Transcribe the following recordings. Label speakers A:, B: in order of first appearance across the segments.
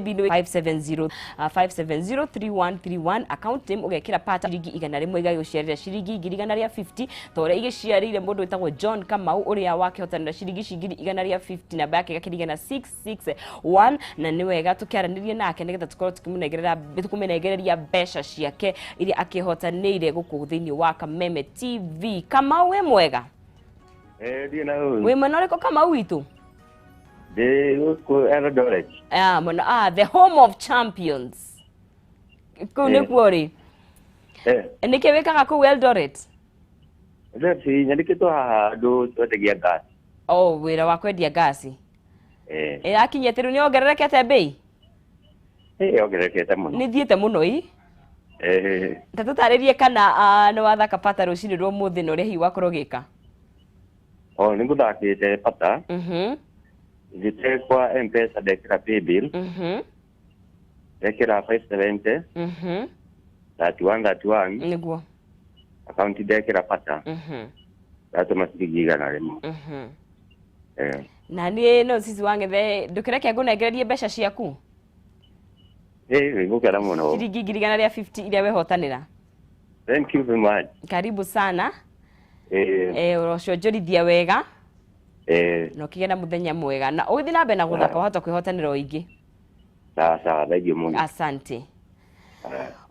A: 570 5703131, account name ũgekĩra pata. Ciringi 100 igagĩgũciarĩra ciringi 150,000, ta ũrĩa igĩciarĩire mũndũ wĩtagwo John Kamau, ũrĩa wakĩhotanĩra ciringi 150,000, namba yake ĩgakĩringana 661. Na nĩ wega tũkĩaranĩrie nake nĩgetha tũkorwo tũkĩmũnengerera, tũkũmũnengereria mbeca ciake iria akĩhotanĩire gũkũ thĩinĩ wa Kameme TV. Kamau, wĩ mwega?
B: Eh, ndiĩ na ũru.
A: Wĩ mwena ũrĩkũ, Kamau witũ?
B: Ndĩ gũkũ Eldoret.
A: Ah, mwena, ah, the home of champions kũu. Nĩkuo rĩ?
B: Eh,
A: Nĩkĩ wĩkaga kũu Eldoret?
B: Eldoret nyandĩkĩtwo haha andũ twendagia gas.
A: Oh, wĩra wa kwendia ngasi.
B: Eh,
A: Ĩrakinyĩte rĩu, nĩyongererekete mbei?
B: Eh, yongererekete mũno.
A: Nĩ thiĩte mũno i.
B: Eh,
A: Ta tũtarĩrie kana nĩ wathaka pata rũcinĩ rwa ũmũthĩ na ũrĩa hihi wakorwo ũgĩka.
B: Oh, nĩ ngũthakĩte pata. Thiĩte kwa M-Pesa, ndekĩra paybill, ndekĩra 570 31 31. Account ndekĩra pata. Ndatũma ciringi 100. Eh,
A: Na niĩ no sisi wang'ethe, ndũkĩreke ngũnengererie mbeca ciaku.
B: Eh, ngũkena mũno.
A: Ciringi 150,000 iria wehotanĩra.
B: Thank you very much.
A: Karibu sana.
B: Eh,
A: Eh, ũrocionjorithia wega.
B: Eh,
A: Na ũkĩgĩa na mũthenya mwega, na ũgĩthiĩ na mbere na gũthaka, wahota kwĩhotanĩra o ingĩ.
B: Sawa sawa, thank you mũno.
A: Asante.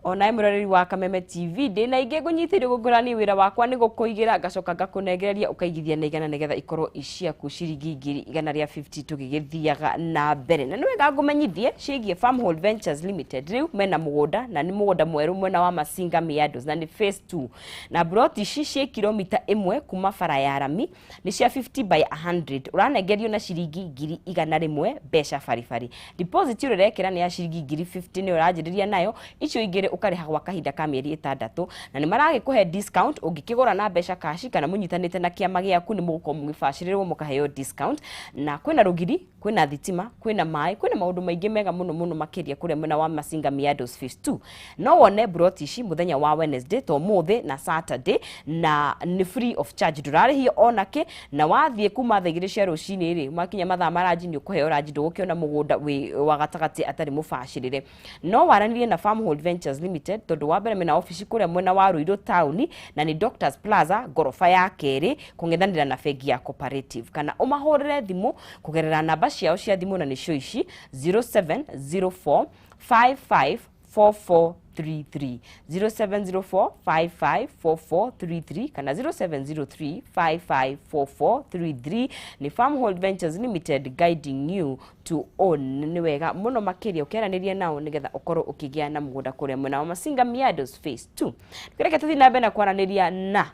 A: Onawe mwĩroreri wa Kameme TV, ndĩna ingĩ ngũnyitĩire gũngũrani. Wĩra wakwa nĩ gũkũigĩra, ngacoka ngakũnengereria, ũkaigithia na 100 nĩgetha ikorwo iciaku ciringi 150,000. Tũgĩgĩthiaga na mbere, na nĩ wega ngũmenyithie ciĩgiĩ Farmhold Ventures Limited. Rĩu mena mũgũnda, na nĩ mũgũnda mwerũ mwena wa Masinga Miados, na nĩ phase 2, na broti ici ciĩ kilomita 1 kuma bara ya rami. Nĩ cia 50 by 100, ũranengerio na ciringi 100,000 mbeca baribari. Deposit ũrĩa ũrekĩra nĩ ya ciringi 50,000, nĩyo ũranjĩrĩria nayo. Icio igĩrĩ ũkarĩha gwa kahinda ka mĩeri 6, na nĩ maragĩkũhe discount ũngĩkĩgũra na mbeca cash kana mũnyitanĩte na kĩama gĩaku, nĩ mũgũkorwo mũgĩbacĩrĩrwo mũkaheo discount. Na kwĩna rũgiri, kwĩna thitima, kwĩna maĩ, kwĩna maũndũ maingĩ mega mũno mũno makĩria kũrĩa mwena wa Masinga Miados phase 2. No wone broti ici mũthenya wa Wednesday to mũthĩ na Saturday, na nĩ free of charge, ndũrarĩhio ona kĩ. Na wathiĩ kuma thaa 2 cia rũcinĩ rĩ, makinya mathaa ma ranji, nĩ ũkũheo ranji. Ndũgũkĩona mũgũnda wĩ wa gatagatĩ atarĩ mũbacĩrĩre. No waranĩrie na Farmhold Ventures Limited, tondũ wa mbere mena ofici kũrĩa mwena wa Ruiru taũni, na nĩ Doctors Plaza, ngoroba ya kerĩ, kũng'ethanĩra na bengi ya Cooperative, kana ũmahũrĩre thimũ kũgerera namba ciao cia thimũ, na nĩcio ici: 0704 55 4433, 0704 554433 kana 0703 554433. Nĩ Farmhold Ventures Limited, guiding you to own. Nĩ wega mũno makĩria ũkĩaranĩria nao nĩgetha ũkorwo ũkĩgĩa na mũgũnda kũrĩa mwena wa Masinga Miados phase 2. Reke tũthiĩ na mbere na kwaranĩria na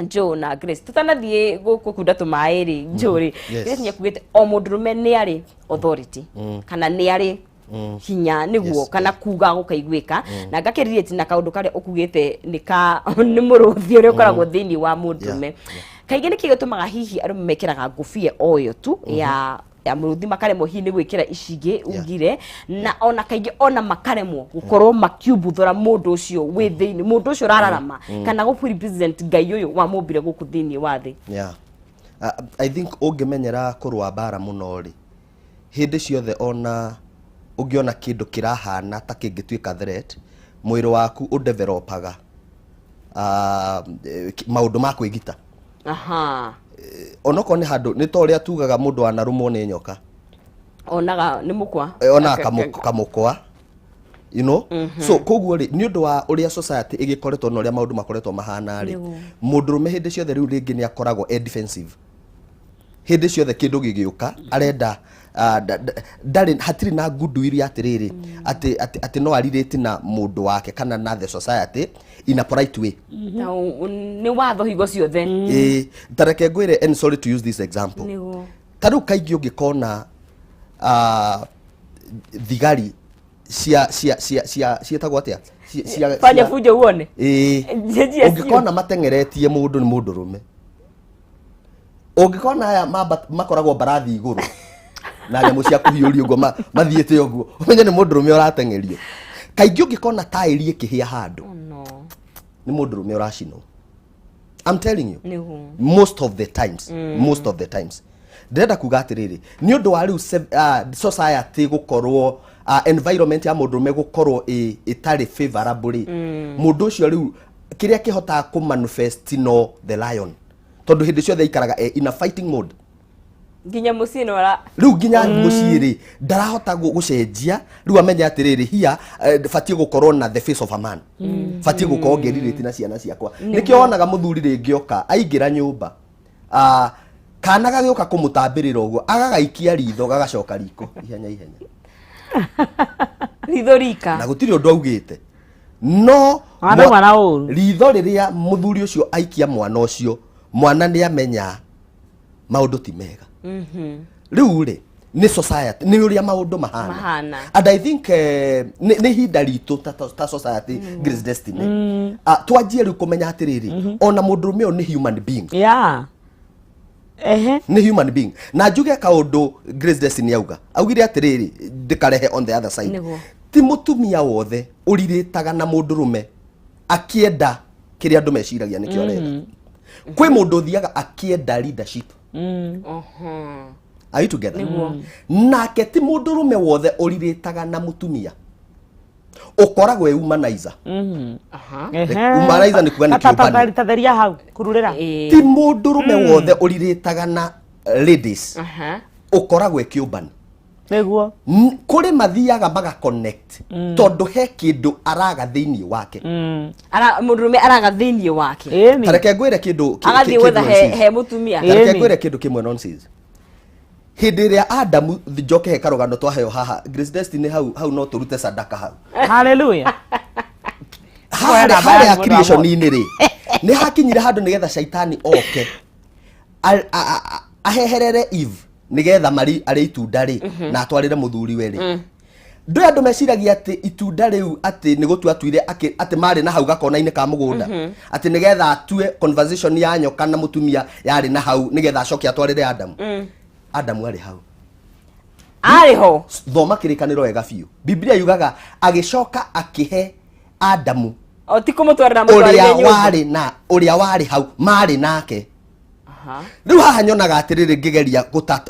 A: Joe na Grace. Tutanathiĩ gũkũ kunda tũmaĩ rĩ, Joe rĩ,
C: Yes.
A: Grace nĩakugĩte o mũndũrũme nĩ arĩ authority kana nĩ arĩ hinya nĩguo kana kuga gũkaiguĩka, na ngakĩrirĩti na kaũndũ karĩa ũkugĩte nĩ ka nĩ mũrũthi ũrĩa ũkoragwo thĩinĩ wa mũndũrũme. Kaingĩ nĩkĩ gĩtũmaga hihi arũme mekĩraga ngũbia o ĩyo tu ya mũrũthi, makaremwo hihi nĩ gwĩkĩra ici ingĩ ugire, na ona kaingĩ ona makaremwo gũkorwo makiumbuthũra mũndũ ũcio wĩ thĩinĩ, mũndũ ũcio ũrararama, kana gũ represent Ngai ũyũ wamũmbire gũkũ thĩinĩ wa thĩ?
C: Yeah. I think ũngĩmenyera kũrũa mbara mũno rĩ, hĩndĩ ciothe ona ũngĩona kĩndũ kĩrahana ta kĩngĩtuĩka threat, mwĩrĩ waku ũdevelopaga maũndũ ma kwĩgita. Onokorwo nĩ handũ nĩ ta ũrĩa tugaga mũndũ wanarũmwo nĩ nyoka,
A: onaga nĩ mũkwa.
C: Onaga kamũkwa. So koguo rĩ, nĩ ũndũ wa ũrĩa society ĩgĩkoretwo na ũrĩa maũndũ makoretwo mahana rĩ, mũndũrũme hĩndĩ ciothe rĩu rĩngĩ nĩ akoragwo e defensive. Hĩndĩ ciothe kĩndũ gĩgĩũka arenda ndarĩ, hatirĩ na goodwill ya atĩrĩrĩ atĩ no arirĩti na mũndũ wake kana na the society in a polite way.
A: Ta nĩ watho hingo ciothe.
C: Ĩĩ, ta reke ngwĩre, and sorry to use this example, ta rĩu kaingĩ ũngĩkona thigari cia ciĩtagwo atĩa?
A: Fanya fujo uone.
C: Ĩĩ.
A: GSU.
C: Ũngĩkona mateng'eretie mũndũ, nĩ mũndũrũme. Ũngĩkona aya makoragwo mbarathi igũrũ na nyamũ cia kũhiũria ũguo, mathiĩte ũguo, ũmenye nĩ mũndũrũme ũrateng'erio. Kaingĩ ũngĩkona taĩri ĩkĩhĩa handũ,
A: Oh, no.
C: nĩ mũndũrũme ũracinwo. I'm telling you.
A: Nĩguo.
C: Most of the times, most of the times, ndĩrenda kuga atĩrĩrĩ, nĩ ũndũ wa rĩu society gũkorwo Environment ya mũndũrũme gũkorwo ĩtarĩ favorable rĩ, mũndũ ũcio rĩu kĩrĩa kĩhotaga kũ manifest no the lion, tondũ hĩndĩ ciothe aikaraga in a fighting mode.
A: Nginya mũciĩ no ara.
C: Rĩu nginya mũciĩ rĩ, ndarahota gũcenjia. Rĩu amenye atĩrĩrĩ, hia batiĩ gũkorwo na the face of a man, batiĩ gũkorwo ngĩrirĩti na ciana ciakwa. Nĩkĩo wonaga mũthuri rĩngĩ oka aingĩra nyũmba, kana gagĩũka kũmũtambĩrĩra ũguo, agagaikia ritho, gagacoka riko ihenya ihenya.
A: Ritho rika.
C: Na gũtirĩ ũndũ augĩte, no
D: Mwana mwana ũru.
C: Ritho rĩrĩa mũthuri ũcio aikia mwana ũcio, mwana nĩ amenya maũndũ ti mega. Rĩu rĩ, nĩ society, nĩ ũrĩa maũndũ mahana.
A: Mahana.
C: And I think nĩ ihinda ritũ ta society, Grace Destiny, twanjie rĩu kũmenya atĩrĩrĩ, ona mũndũrũme ũyũ nĩ human being.
D: Yeah, ehe.
C: Nĩ human being. Na njuge kaũndũ Grace Destiny auga, augire atĩrĩrĩ, ndĩkarehe on the other side. Ti mũtumia wothe ũrirĩtaga na mũndũrũme akĩenda kĩrĩa andũ meciragia nĩkĩo arenda. Kwĩ mũndũ ũthiaga akĩenda leadership. Are you together? Nake ti mũndũrũme wothe ũrirĩtaga na mũtumia ũkoragwo e womanizer. Womanizer nĩ kuga nĩ kĩũmbani.
D: Tatheria hau kururĩra.
C: Ti mũndũrũme wothe ũrirĩtaga na ladies ũkoragwo e kĩũmbani. Kũrĩ mathiaga maga connect tondũ he kĩndũ araga thĩinĩ wake.
A: Ara mũndũrũme araga thĩinĩ wake.
C: Tareke ngwĩre kĩndũ
A: agathiĩ
C: kĩndũ
A: gwetha he,
C: nonsense.
A: he mũtumia.
C: Tareke ngwĩre kĩndũ kĩmwe nonsense. Hĩndĩ ĩrĩa Adamu, njoke he karũgano twaheo haha, Grace Destiny, hau hau no tũrute sadaka hau.
D: Hallelujah.
C: Harĩa
D: namba
C: harĩa
D: yaku mũndũ wa
C: creation-inĩ rĩ, nĩ hakinyire handũ nĩgetha shaitani oke aheherere Eve nĩgetha mari arĩ itunda rĩ na atwarĩre mũthuri we rĩ. Ndũĩ andũ meciragia atĩ itunda rĩu atĩ nĩ gũtua atuire atĩ marĩ na hau gakona-inĩ ka mũgũnda, atĩ nĩgetha atue conversation ya nyoka na mũtumia yarĩ na hau nĩgetha acoke atwarĩre Adamu. Adamu arĩ hau.
A: Arĩ ho.
C: Thoma Kĩrĩkanĩro wega biũ. Biblia yugaga agĩcoka akĩhe Adamu
A: o ti kũmũtwarĩra, mũtwarĩre
C: ũrĩa
A: nyũmba.
C: Warĩ na ũrĩa warĩ hau marĩ nake. Rĩu haha nyonaga atĩrĩrĩ, ngĩgeria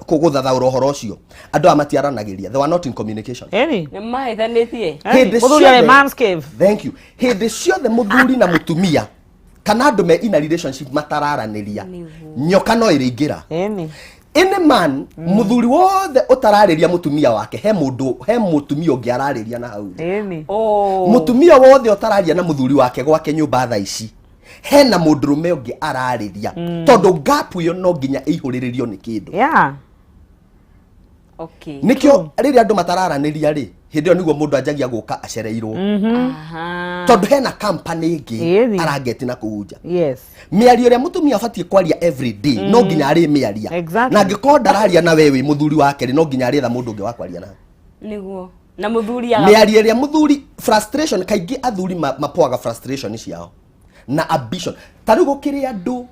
C: gũthathaũra ũhoro ũcio, andũ aya matiaranagĩria, they were not in communication.
A: Nĩ mahĩtanĩtie.
C: Hĩndĩ
D: Mũthuri arĩ
C: ciothe-
D: man's cave.
C: Thank you. Hĩndĩ ciothe mũthuri na mũtumia kana andũ me in a relationship matararanĩria, nyoka no ĩrĩingĩra. Any man, mũthuri wothe ũtararĩria mũtumia wake, he mũndũ, he mũtumia ũngĩ ararĩria na hau.
A: Oh.
C: Mũtumia wothe ũtararia na mũthuri wake gwake nyũmba thaa ici, hena mũndũrũme ũngĩ ararĩria, tondũ gap ĩyo no nginya ĩihũrĩrĩrio nĩ kĩndũ. Nĩkĩo rĩrĩa andũ matararanĩria rĩ, hĩndĩ ĩyo nĩguo mũndũ anjagia gũka acereirwo, tondũ hena company ĩngĩ arangeti na kũu nja. Mĩario ĩrĩa mũtumia abatiĩ kwaria every day, no nginya arĩ mĩaria. Na angĩkorwo ndararia na we wĩ mũthuri wake rĩ, no nginya arĩetha mũndũ ũngĩ wa kwaria nake.
A: Nĩguo na mũthuri aga.
C: Mĩario ĩrĩa mũthuri, frustration, kaingĩ athuri mapoaga frustration ciao na ambition. Ta rĩu gũkĩrĩ andũ,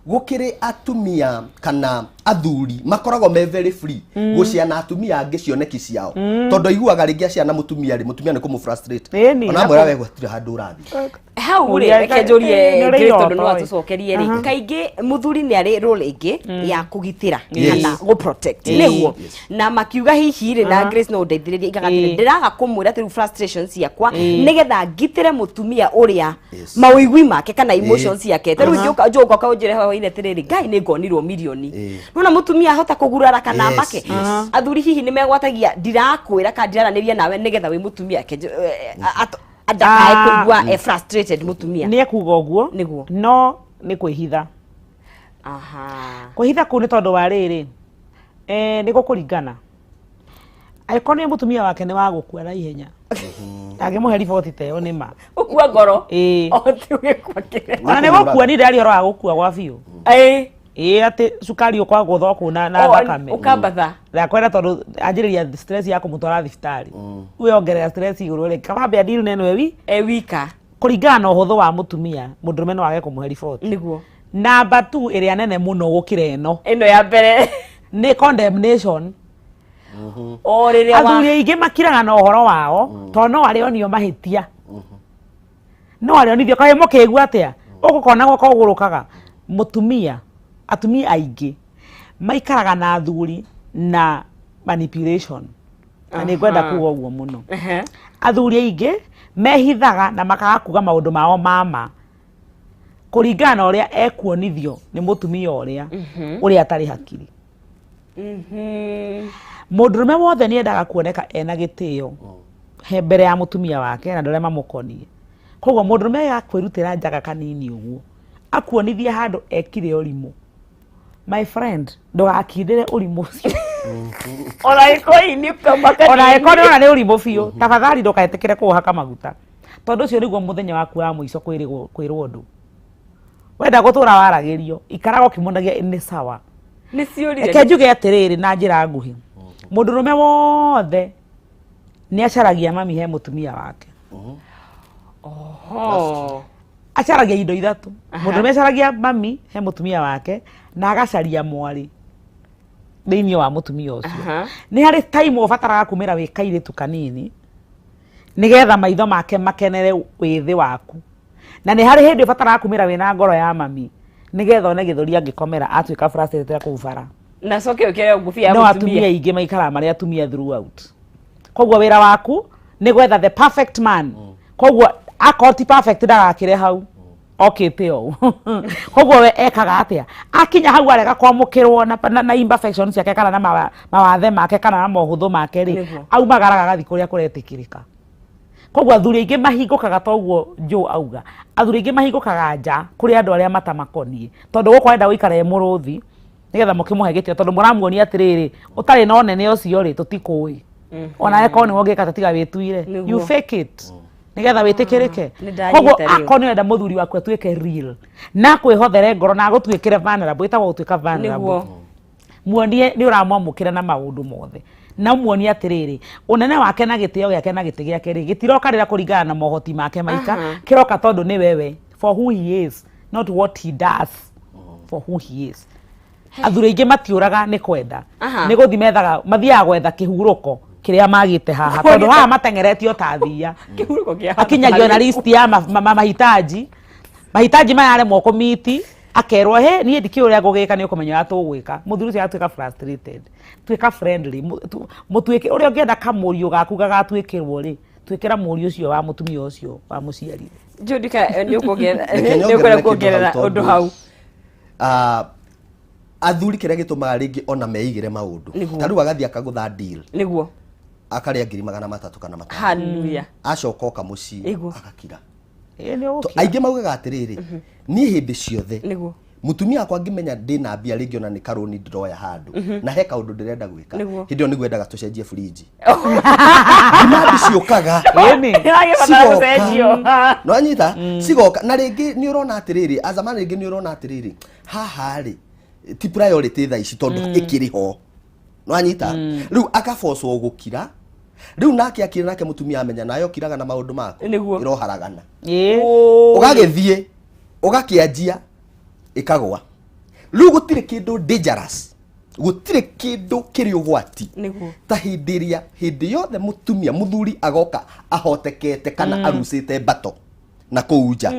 C: gũkĩrĩ atumia kana athuri makoragwo me very free gũciana atumia angĩ cioneki ciao, tondũ aiguaga rĩngĩ aciana mũtumia rĩ, mũtumia nĩ kũmũ frustrate.
D: Ĩni,
C: ona mwĩra we gũtirĩ handũ ũrathiĩ.
A: Hau rĩ,
D: Ũrĩa-
A: reke njũrie
D: nĩ ũrĩ
A: Grace, tondũ
D: iroto,
A: no
D: ĩ.
A: atũcokerie rĩ, kaingĩ mũthuri nĩ arĩ role ĩngĩ ya kũgitĩra kana gũ protect,
D: Yes.
A: nĩguo na makiuga hihi rĩ, na Grace no ũndeithĩrĩrie, igaga atĩrĩ, ndĩraga kũmwĩra atĩ rĩu frustrations ciakwa nĩgetha ngitĩre mũtumia ũrĩa mawĩigui make kana emotions ciake. Ta rĩu ingĩũka njũka ũnjĩre hwainĩ atĩrĩrĩ, Ngai, nĩ ngonirwo mirioni, nona mũtumia ahota kũgurara kana make. Athuri hihi nĩ megwatagia ndirakwĩra kana ndiraranĩria nawe nĩgetha wĩ mũtumia ndakae kũigua frustrated mũtumia?
D: Nĩ ekuga ũguo. No nĩ kwĩhitha. Kwĩhitha kũu nĩ tondũ wa rĩrĩ, nĩ gũkũringana. Angĩkorwo nĩ mũtumia wake nĩ wa gũkua na ihenya, angĩmũhe riboti ta ĩyo, nĩ ma.
A: Ũkua ngoro.
D: Ĩĩ.
A: O ti ũgĩkua kĩrĩa.
D: Ona nĩ gũkua, nĩ ndĩraria ũhoro wa gũkua gwa biũ. Ĩĩ, atĩ cukari ũkwagũthwo kũu na
A: O,
D: thakame.
A: ũkambatha.
D: Ndakwenda tondũ anjĩrĩria stress ya kũmũtwara thibitarĩ, wĩongerera stress igũrũ rĩ, kamambia deal na ĩno ĩwi
A: E wika.
D: Kũringana na ũhũthũ wa mũtumia, mũndũrũme no age kũmũhe riboti. Namba tu ĩrĩa nene mũno gũkĩra ĩno.
A: Ĩno ya mbere.
D: Nĩ condemnation.
A: O rĩrĩa wa
D: Athuri aingĩ makiraga na ũhoro wao tondũ no arĩonio mahĩtia, no arĩonithio kaĩ mũkĩigua atĩa ũgũkona gwaka ũgũrũkaga mũtumia. Atumia aingĩ maikaraga na athuri na manipulation. Na nĩ ngwenda kuga ũguo mũno. Athuri aingĩ mehithaga na makaga kuga maũndũ mao mama kũringana na ũrĩa ekuonithio nĩ mũtumia ũrĩa ũrĩa atarĩ hakiri. Mũndũrũme wothe nĩ endaga kuoneka ena gĩtĩo he mbere ya mũtumia wake na andũ arĩa mamũkoniĩ. Koguo mũndũrũme akwĩrutĩra njaga kanini ũguo akuonithie handũ ekire ũrimũ, my friend, ndũgakindĩre ũrimũ ũcio.
A: Ona ĩkorwo nĩ kama
D: Ona ĩkorwo nĩwona nĩ ũrimũ biũ, tafadhali ndũkaĩtĩkĩre kũũhaka maguta, tondũ ũcio nĩguo mũthenya waku wa mũico kwĩrĩgwo kwĩrwo ũndũ. Wenda gũtũra waragĩrio, ikaraga ũkĩmonagia nĩ sawa.
A: Nĩ ciũrire.
D: Reke njuge atĩrĩrĩ na njĩra nguhĩ, mũndũrũme wothe nĩ acaragia mami he mũtumia wake.
A: Oho.
D: Acaragia indo ithatũ. Mũndũrũme acaragia mami he mũtumia wake na agacaria mwarĩ thĩinĩ wa mũtumia ũcio. Nĩ harĩ time ũbataraga kumĩra wĩ kairĩtu kanini nĩgetha maitho make makenere wĩthĩ waku, na nĩ harĩ hĩndĩ ũbataraga kumĩra wĩna ngoro ya mami nĩgetha one gĩthũri angĩkomera atuĩka frustrated kũu bara.
A: Na coke ũkĩre ngũbia ya
D: No
A: mũtumia.
D: Atumia aingĩ maikaraga marĩ atumia throughout, koguo wĩra waku nĩ gwetha the perfect man. Koguo akorwo ti perfect, ndagakĩre hau okĩte ũũ. Koguo we ekaga atĩa akinya hau arega kwamũkĩrwo na imperfections ciake kana na mawathe make kana na mohũthũ make rĩ, aumagaraga agathiĩ kũrĩa kũretĩkĩrĩka. Koguo athuri aingĩ mahingũkaga, toguo Joe auga, athuri aingĩ mahingũkaga nja kũrĩ andũ arĩa matamakoniĩ, tondũ gũkũ arenda gũikara e mũrũthi nĩgetha mũkĩmũhe gĩtĩo, tondũ mũramuonia atĩrĩrĩ, ũtarĩ na ũnene ũcio rĩ, tũtikũĩ ona ĩkorwo nĩwe ũngĩka, tiga wĩtuire. You fake it nĩgetha wĩtĩkĩrĩke.
A: Nĩ ndanyita
D: Koguo
A: rĩu.
D: akorwo nĩ ũrenda mũthuri waku atuĩke real na kwĩhothere ngoro na agũtuĩkĩre vulnerable, ĩtagwo gũtuĩka vulnerable, muonie nĩ ũramwamũkĩra na maũndũ mothe, na ũmuonie atĩrĩrĩ, ũnene wake na gĩtĩo gĩake na gĩtĩ gĩake rĩ, gĩtiroka rĩra kũringana na mohoti make maika, kĩroka tondũ nĩ wewe, for who he is, not what he does, for who he is. Athuri aingĩ matiũraga nĩ kwenda, nĩ gũthi methaga, mathiaga gwetha kĩhurũko kĩrĩa magĩte haha, tondũ haha mateng'eretio ta thia.
A: Kĩhurũko kĩa
D: Akinyagio na list ya mahitaji, mahitaji maya aremwo kũmiti, akerwo he niĩ ndikĩũĩ ũrĩa ngũgĩka, nĩ ũkũmenya ũrĩa tũgwĩka. Mũthuri ũcio agatuĩka frustrated. Tuĩka friendly, mũtuĩke ũrĩa ũngĩenda kamũriũ gaku gagatuĩkĩrwo rĩ, tuĩkĩra mũriũ ũcio wa mũtumia ũcio wa mũciarire.
A: Joe, ndika nĩ ũkuongerera
C: Reke
A: nĩ
C: nyongerere
A: ũkwenda
C: kĩndũ
A: kuongerera
C: hau.
A: ũndũ
C: Tondũ
A: hau?
C: Ah, athuri kĩrĩa gĩtũmaga rĩngĩ ona meigĩre maũndũ, ta rĩu agathiĩ akagũtha deal, akarĩa 300,000 kana 500,
A: Hallelujah.
C: acoka oka mũciĩ, agakira.
D: Ĩĩ, nĩ ũgũkira.
C: Aingĩ maugaga atĩrĩrĩ, niĩ hĩndĩ ciothe mũtumia wakwa ngĩmenya ndĩna mbia, rĩngĩ ona nĩ karũni ndĩroya handũ na he kaũndũ ndĩrenda gwĩka, hĩndĩ ĩyo nĩguo endaga tũcenjie burinji. Demand ciũkaga.
D: Ĩni.
A: Nĩragĩbatara
C: Cigoka.
A: gũcenjio.
C: Nĩwanyita, cigoka na rĩngĩ nĩ ũrona atĩrĩrĩ, azamani rĩngĩ nĩ ũrona atĩrĩrĩ, haha rĩ ti priority thaa ici tondũ ĩkĩrĩ ho. Nĩwanyita, rĩu akabocwo gũkira. Rĩu nake akira, nake mũtumia amenya nawe ũkiraga na maũndũ maku, ĩroharagana. Ũgagĩthiĩ ũgakĩanjia ĩkagwa. Rĩu gũtirĩ kĩndũ dangerous, gũtirĩ kĩndũ kĩrĩ ũgwati ta hĩndĩ ĩrĩa hĩndĩ yothe mũtumia mũthuri agoka ahotekete kana arucĩte mbato na kũu nja,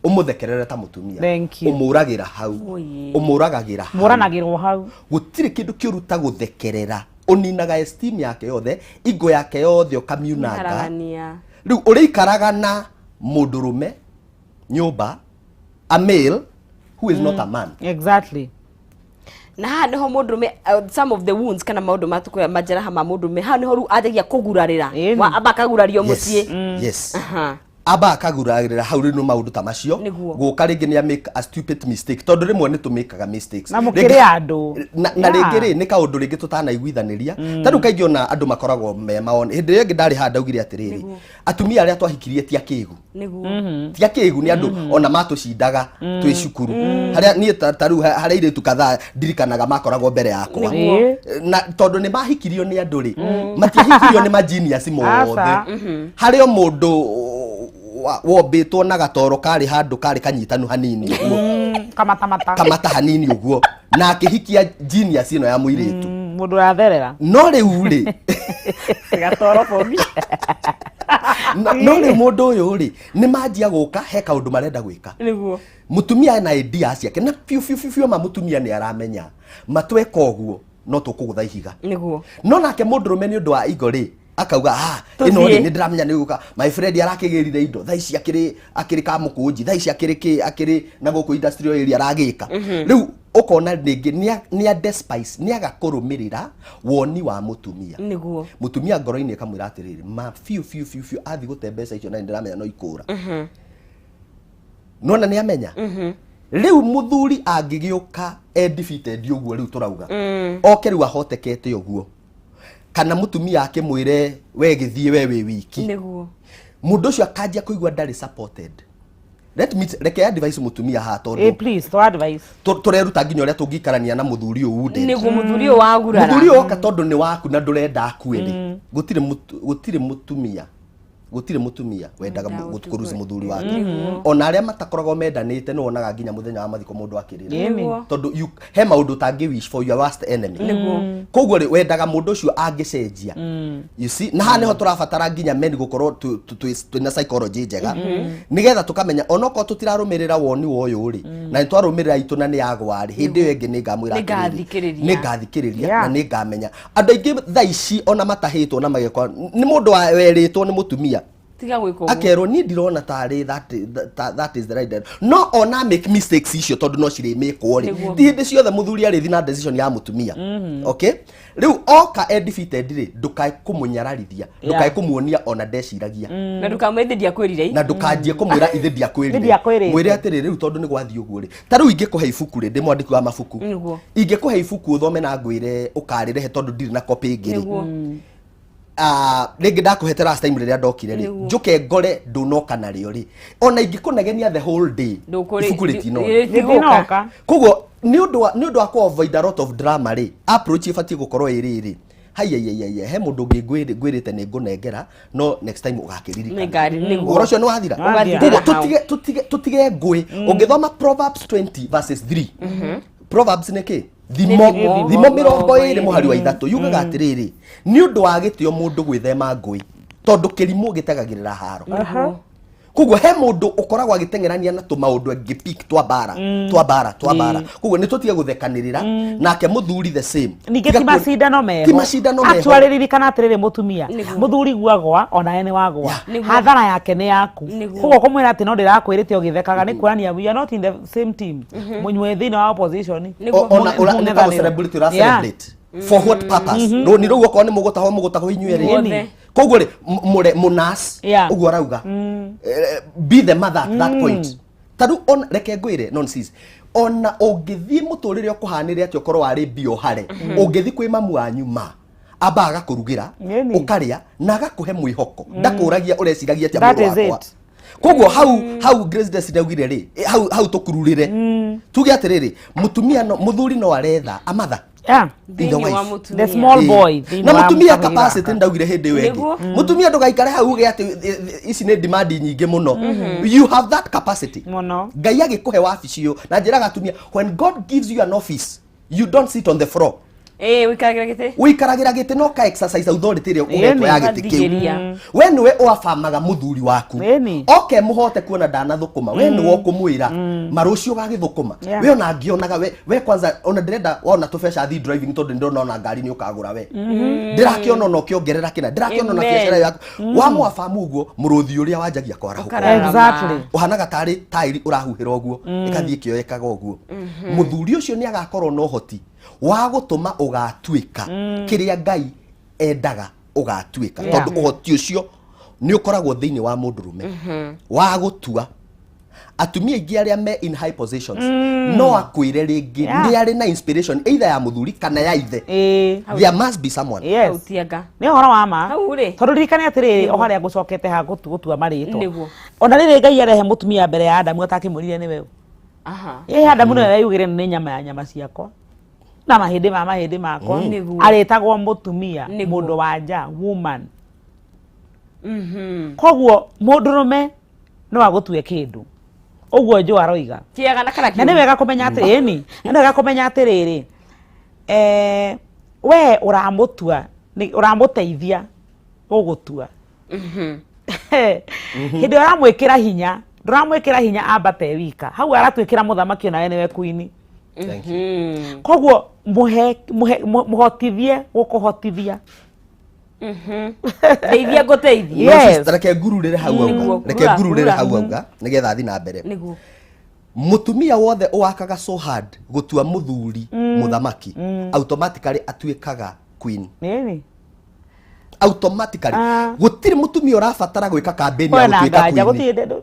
C: ũmũthekerere ta mũtumia.
D: Thank you.
C: Ũmũragĩra hau.
A: Oye.
C: Ũmũragagĩra hau.
D: Mũranagĩrwo hau.
C: Gũtirĩ kĩndũ kĩũru ta gũthekerera. Ũninaga esteem yake yothe, ingo yake yothe ũkamiunanga.
A: Haragania.
C: Rĩu ũrĩikaraga na mũndũrũme nyũmba, a male who is not a man.
A: Na haha niho mũndũrũme, some of the wounds kana maũndũ matukũ majeraha ma mũndũrũme, haha niho rĩu anjagia kũgurarĩra. Amba akagurario mũciĩ.
C: Amba akagurarĩra hau. Rĩu nĩ maũndũ ta macio gũka rĩngĩ nĩ make a stupid mistake, tondũ rĩmwe nĩ tũmĩkaga mistakes.
D: Na mũkĩrĩ andũ.
C: Na rĩngĩ rĩ, nĩ kaũndũ rĩngĩ tũtanaiguithanĩria. Ta rĩu kaingĩ ona andũ makoragwo me mawoni. Hĩndĩ ĩrĩa ĩngĩ ndarĩ haha ndaugire atĩrĩrĩ, atumia arĩa twahikirie ti akĩgu, ti akĩgu, nĩ andũ ona matũcindaga twĩ cukuru. Harĩa niĩ ta rĩu harĩa airĩtu kadhaa ndirikanaga makoragwo mbere yakwa, na tondũ nĩ mahikirio nĩ andũ rĩ, matiahikirio nĩ magenius mothe.
D: Aca.
C: Harĩ o mũndũ wombĩtwo na gatoro karĩ handũ karĩ kanyitanu hanini ũguo.
D: Kamatamata.
C: Kamata hanini ũguo, na akĩhikia genius ĩno ya mũirĩtu.
D: Mũndũ ũratherera.
C: No rĩu rĩ,
A: Gatoro bomi.
C: No rĩu mũndũ ũyũ rĩ, nĩ manjia gũka he kaũndũ marenda gwĩka. Mũtumia ena ideas ciake na biũ biũ biũ biũ, ma mũtumia nĩ aramenya matweka ũguo. No tũkũgũtha ihiga.
A: Nĩguo.
C: No nake mũndũrũme nĩ ũndũ wa igo rĩ, akauga, "Ah,
A: Tũthiĩ.
C: ĩno rĩ, nĩ ndĩramenya nĩ gũka my friend arakĩgĩrire indo thaa ici, akĩrĩ kamũkũnji thaa ici, akĩrĩ kĩ, akĩrĩ na gũkũ industrial area aragĩka." Rĩu ũkona rĩngĩ nĩ a despise, nĩ aga kũrũmĩrĩra woni wa mũtumia. Mũtumia ngoro-inĩ ĩkamwĩra atĩrĩrĩ, ma biũ biũ biũ biũ athiĩ gũte mbeca icio na nĩ ndĩramenya no ikũra. Nona nĩ amenya rĩu mũthuri angĩgĩũka e defeated ũguo, rĩu tũrauga oke rĩu ahotekete ũguo, kana mũtumia akĩmwĩre, "We gĩthiĩ, we wĩ wiki." Mũndũ ũcio akanjia kũigua ndarĩ supported. Let me reke advice mũtumia haha, tondũ
D: Please, to advice.
C: Tũreruta nginya ũrĩa tũngĩikarania na mũthuri ũyũ wounded.
A: Nĩguo, mũthuri ũyũ wagurara.
C: Mũthuri ũyũ oka tondũ nĩ waku na ndũrenda akue rĩ, gũtirĩ mũtumia wendaga
A: Wendaga
C: kũruci
A: gũtugwo.
C: Mũthuri wake. Ona arĩa matakoragwo mendanĩte, nĩ wonaga nginya mũthenya wa mathiko mũndũ akĩrĩra, tondũ he maũndũ ũtangĩ wish for your worst enemy. Koguo rĩ, wendaga mũndũ ũcio angĩcenjia, you see? Na haha nĩho tũrabatara nginya men gũkorwo twĩna psychology njega, nĩgetha tũkamenya onokorwo tũtirarũmĩrĩra woni wa ũyũ rĩ, na nĩ twarũmĩrĩra itũ na nĩ yagwa rĩ, hĩndĩ ĩyo ĩngĩ nĩ ngamwĩra atĩrĩrĩ,
A: Nĩngathikĩrĩria.
C: Nĩ ngathikĩrĩria na nĩ ngamenya andũ aingĩ thaa ici ona matahĩtwo na magekwa nĩ mũndũ werĩtwo nĩ mũtumia,
A: Tiga gwĩka ũguo.
C: Akerwo, "Niĩ ndirona tarĩ that is the right direction." No ona make mistakes icio, tondũ no cirĩ mĩkwo rĩ, ti hĩndĩ ciothe mũthuri arĩthi na decision ya mũtumia. Okay, rĩu oka e defeated rĩ, ndũkae kũmũnyararithia, ndũkae kũmuonia ona ndeciragia.
A: Na ndũkamwĩthĩ ndiakwĩrire.
C: Na ndũkanjie kũmwĩra ithe ndiakwĩrire.
D: Ndiakwĩrĩte.
C: Mwĩre atĩrĩ, rĩu tondũ nĩ gwathiĩ ũguo rĩ, ta rĩu ingĩkũhe ibuku rĩ, ndĩ mwandĩki wa mabuku, ingĩkũhe ibuku ũthome na ngwĩre ũkarĩrehe tondũ ndirĩ na copy ĩngĩ rĩ, rĩngĩ ndakũhete last time rĩrĩa ndokire rĩ, njuke ngore ndũnoka narĩo rĩ, ona ingĩkũnegenia the whole day, ibuku rĩtinona.
D: Rĩtinoka.
C: Koguo nĩ ũndũ wa kũ avoid a lot of drama rĩ, approach ĩbatiĩ gũkorwo ĩrĩ rĩ, haiyaiyaiya, he mũndũ ũngĩ ngwĩrĩte nĩ ngũnengera, no next time ũgakĩririkana. Ũhoro ũcio nĩ wathira.
D: Wathira.
C: Koguo
A: Hau.
C: tũtige ngũĩ. Ũngĩthoma Proverbs 20 verses 3, Proverbs nĩ kĩ? Thimo.
A: Thimo.
C: Thimo 23 mũhari wa 3 yugaga atĩrĩrĩ, nĩ ũndũ wa gĩtĩo mũndũ gwĩthema ngũĩ, tondũ kĩrimũ gĩtegagĩrĩra haro. Koguo he mũndũ ũkoragwo agĩteng'erania na tũmaũndũ angĩ pick twa mbara, twa mbara, twa mbara. Koguo nĩ tũtige gũthekanĩrĩra. Nake mũthuri the same.
D: Ningĩ
C: Tiga
D: ti macindano meho.
C: Ti macindano meho.
D: Actually, ririkana atĩrĩrĩ, mũtumia, mũthuri guagwa onawe nĩ wagwa. Hathara yake nĩ yaku. Koguo kũmwĩra atĩ no ndĩrakwĩrĩte ũgĩthekaga nĩ kuonania we are not in the same team, mũnyue thĩinĩ wa opposition.
C: Ona nĩ ta gũ-celebrate, ũra celebrate for what purpose? Rũni rũu okorwo nĩ mũgũtahwo, mũgũtahwo inyuĩ erĩ.
A: Guothe.
C: Koguo rĩ, mũre mũnas ũguo arauga, be the mother at that point. Ta rĩu ona reke ngwĩre, nonsense, ona ũngĩthiĩ mũtũrĩre ũkũhanĩre atĩ ũkorwo warĩ mbia ũhare, ũngĩthiĩ kwĩ mamu wanyu, ma amba agakũrugĩra, ũkarĩa na agakũhe mwĩhoko, ndakũragia ũreciragia atĩa.
D: That
C: Mũrũ
D: is
C: wakwa.
D: it.
C: Koguo hau Grace Destiny augire rĩ, hau tũkururĩre tuge atĩrĩrĩ, mũtumia no mũthuri no aretha a mother in the
A: Thĩinĩ wa
C: wife.
A: mũtumia.
D: The small boy thĩinĩ
C: Na
D: wa
C: mũtumia
D: mũkamwĩra
C: capacity
D: gaka.
C: ndaugire hĩndĩ ĩyo ĩngĩ, mũtumia ndũgaikare hau uge atĩ ici nĩ demand nyingĩ mũno. You have that capacity.
D: Mũno.
C: Ngai agĩkũhe wabici ũyũ na njĩraga atumia, when God gives you an office, you don't sit on the floor.
A: Ĩĩ, ũikaragĩra gĩtĩ.
C: Ũikaragĩra gĩtĩ na ũka exercise authority ĩrĩa ũhetwo ya gĩtĩ kĩu.
A: Ũgathigĩria.
C: We nĩwe ũabamaga mũthuri waku. Oke mũhote kuona ndanathũkũma, we nĩwe ũkũmwĩra marũcio ũgagĩthũkũma. We ona angĩonaga we kwanza ona ndĩrenda wona tũbeca thi driving, tondũ ndĩrona ona ngari nĩ ũkagũra, we ndĩrakĩona ona ũkĩongerera kĩna, ndĩrakĩona ona
A: Amen.
C: biacara yaku wamwabamu ũguo, mũrũthi ũrĩa wanjagia kwarahũka.
A: Ũkararama.
C: Ũhanaga tarĩ tairi ũrahuhĩra ũguo, ĩgathiĩ ĩkĩoyekaga ũguo. Mũthuri ũcio nĩ agakorwo na ũhoti wa gũtũma ũgatuĩka kĩrĩa Ngai endaga ũgatuĩka, tondũ ũhoti ũcio nĩ ũkoragwo thĩinĩ wa mũndũrũme wa gũtua. Atumia aingĩ arĩa me in high positions, no akwĩre rĩngĩ nĩ arĩ na inspiration either ya mũthuri kana ya ithe. There must be someone.
A: Hau tianga.
D: Nĩ ũhoro wa ma.
A: Hau rĩ.
D: Tondũ ririkane atĩrĩrĩ, o harĩa ngũcokete ha gũtua marĩtwa, ona rĩrĩ Ngai arehe mũtumia mbere ya Adamu atakĩmwĩrire nĩwe ũ. Ĩ Adamu nĩwe weyugĩre, nĩ nyama ya nyama ciakwa na mahĩndĩ ma mahĩndĩ makwa, arĩtagwo mũtumia, mũndũ wa nja, woman. Koguo mũndũrũme no agũtue kĩndũ ũguo Joe aroiga.
A: Kĩega na kana
D: Na nĩ
A: kĩũru.
D: wega kũmenya atĩ ĩni, na nĩ wega kũmenya atĩrĩrĩ, we ũramũtua ũramũteithia gũgũtua hĩndĩ ĩrĩa ũramwĩkĩra hinya, ndũramwĩkĩra hinya ambate wika hau, aratwĩkĩra mũthamaki onawe nĩwe queen.
C: Thank you.
D: Koguo muhe muhe muhotithie gukuhotithia.
A: Ndeithia ngũteithie.
C: No,
D: Yes.
C: sister, reke ngururĩre hau auga.
A: Nĩguo,
C: Reke
A: ngurura,
C: ngururĩre
A: ngurura.
C: hau auga nĩgetha athiĩ na mbere.
A: Nĩguo.
C: Mutumia wothe ũwakaga so hard gũtua mũthuri mũthamaki automatically atuĩkaga queen.
D: Nini?
C: Automatically.
D: Ah.
C: Gũtirĩ mũtumia ũrabatara gwĩka campaign ya
D: Kwĩna
C: gũtuĩka
D: nganja
C: queen.
D: gũtirĩ.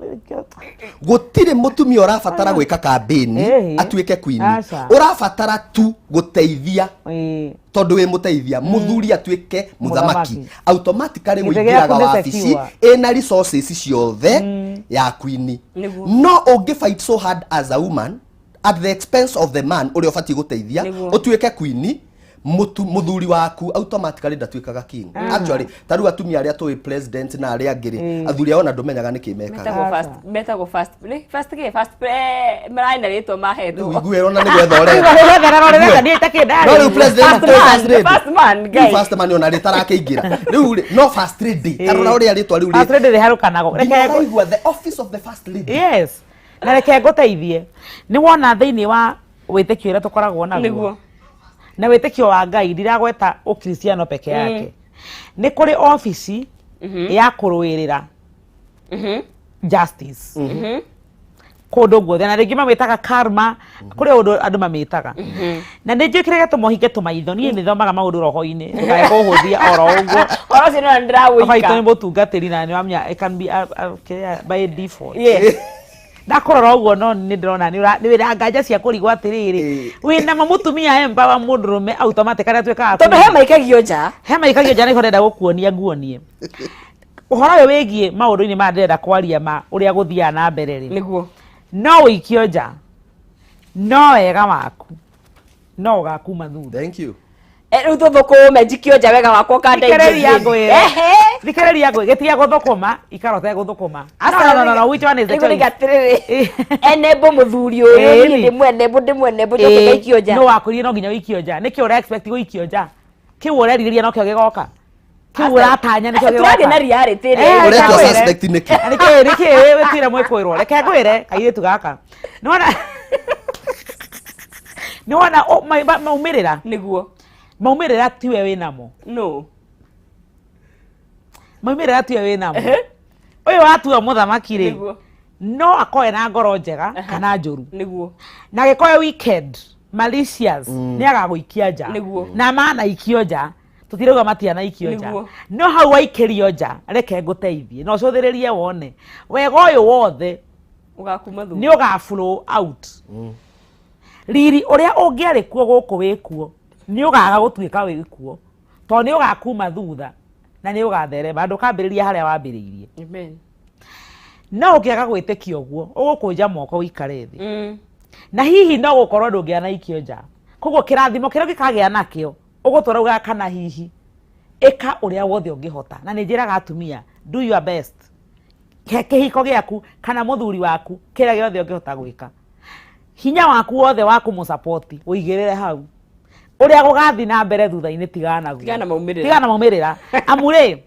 C: Gũtirĩ mũtumia ũrabatara gwĩka campaign
D: Ĩhĩ.
C: atuĩke queen.
D: Aca.
C: Ũrabatara tu gũteithia
D: Ĩĩ.
C: tondũ wĩ mũteithia mũthuri atuĩke mũthamaki
D: Mũthamaki.
C: automatically
D: Gĩtĩ
C: ũingĩraga
D: gĩaku nĩ
C: wabici
D: secure.
C: ĩna resources ciothe ya queen.
A: Nĩguo.
C: No ũngĩ fight so hard as a woman at the expense of the man ũrĩa ũbatiĩ gũteithia
A: Nĩguo.
C: ũtuĩke queen, mũthuri waku automatically ndatuĩkaga king. Actually ta rĩu atumia arĩa tũĩ president na arĩa angĩ rĩ, athuri ao ona ndũmenyaga nĩkĩ mekaga.
A: Metagwo first, metagwo first, nĩ first kĩ, first mararĩ na rĩtwa
C: Rĩu
A: mahetwo.
C: igue ona nĩ gwetha ũretha.
D: Rĩu rũrĩretha niĩ itakĩndarĩ.
C: No rĩu president
A: First
C: tũĩ
A: man,
C: first lady.
A: first man,
C: Rĩu
A: Ngai.
C: first man ona rĩtarakĩingĩra. Rĩu rĩ, no first lady. Ta rora ũrĩa rĩtwa rĩu
D: First
C: rĩ.
D: lady rĩharũkanagwo.
C: Nginya
D: Reke
C: ũraigua the office of the first lady.
D: Yes. Na reke ngũteithie. Nĩ wona thĩinĩ wa wĩtĩkio ũrĩa tũkoragwo naguo.
A: Nĩguo.
D: Na wĩtĩkio wa Ngai ndiragweta ũkristiano peke yake. Nĩ kũrĩ obici ya kũrũĩrĩra justice. Kũndũ guothe na rĩngĩ mamĩtaga karma, kũrĩ ũndũ andũ mamĩtaga. Na nĩ njĩkĩrĩre tũmohinge tũmaitho, niĩ nĩ thomaga maũndũ roho-inĩ, ndũkae kũhũthia oro ũguo.
A: Oro ũcio nĩwona
D: Baba itũ nĩ
A: ndĩrawĩika.
D: mũtungatĩri na nĩ wamenya it can be by default.
A: Yes.
D: Ndakũrora ũguo no nĩ ndĩrona nĩ wĩna nganja cia kũrigwo atĩrĩrĩ,
C: Ĩĩ.
D: wĩna ma mũtumia empower mũndũrũme automatically atuĩkaga
A: Tondũ he maikagio nja.
D: he maikagio nja nĩho ndĩrenda gũkuonia nguonie ũhoro ũyũ wĩgiĩ maũndũ-inĩ maya ndĩrenda kwaria ma ũrĩa gũthiaga na mbere rĩ.
A: Nĩguo.
D: No ũikio nja no wega waku no ũgakuma thutha.
C: Thank you.
A: Rĩu tũthũkũme njikio nja wega wakwa ũkandeithia.
D: Thikĩrĩria ngwĩre.
A: Ehe.
D: Thikĩrĩria ngwĩre, gĩtiga gũthũkũma ikara ũtegũthũkũma. No, no, no, no, which one is the
A: Rĩu
D: choice?
A: atĩrĩrĩ, enable mũthuri ũyũ, niĩ
D: Ĩni.
A: ndĩmwenable, ndĩmwenable, njoke ngaikio nja.
D: No wakwĩrire no nginya ũikio nja. Nĩkĩ ũra expect gũikio nja? Kĩu ũrerirĩria nokĩo gĩgoka. Kĩu ũratanya nĩkĩo
A: Aca, tũrathiĩ
D: gĩgoka.
A: na reality ĩrĩa
D: Eh,
A: ĩrĩ.
C: Ũretua
D: ngwĩre.
C: suspect nĩkĩ?
D: Na nĩkĩ nĩkĩ wĩtwĩre mwĩkũĩrwo? Reke ngwĩre kairĩtu gaka. Nĩwona nĩwona maumĩrĩra
A: Nĩguo.
D: maumĩrĩra tiwe wĩnamo.
A: No.
D: Maumĩrĩra tiwe wĩnamo. Ũyũ watua mũthamaki rĩ
A: Nĩguo.
D: no akorwe na ngoro njega kana njũru.
A: Nĩguo.
D: Na gĩkorwo wicked malicious nĩ agagũikia nja.
A: Nĩguo.
D: Na manaikio nja tũtirauga matianaikio nja,
A: Nĩguo.
D: no hau waikĩrio nja reke ngũteithie na ũcũthĩrĩrie wone wega ũyũ wothe
A: Ũgakuma thutha.
D: nĩ ũga flow out. Riri ũrĩa ũngĩarĩ kuo gũkũ wĩkuo nĩ ũgaga gũtuĩka wĩkuo tondũ nĩ ũgakuma thutha na nĩ ũgatherema ndũkambĩrĩria harĩa wambĩrĩirie.
A: Amen.
D: No ũngĩaga gwĩtĩkia ũguo ũgũkũnja moko ũikare thĩ. Na hihi no gũkorwo ndũngĩanaikio nja, koguo kĩrathimo kĩrĩa ũngĩkagĩa nakĩo ũgũtũra ugaga kana hihi ĩka ũrĩa wothe ũngĩhota. Na nĩ njĩraga atumia, do your best. He kĩhiko gĩaku kana mũthuri waku kĩrĩa gĩothe ũngĩhota gwĩka, hinya waku wothe wa kũmũsapoti ũigĩrĩre hau. Ũrĩa gũgathiĩ na mbere thutha-inĩ tigana naguo.
A: Tigana na maumĩrĩra.
D: Tigana na maumĩrĩra. Amu rĩ,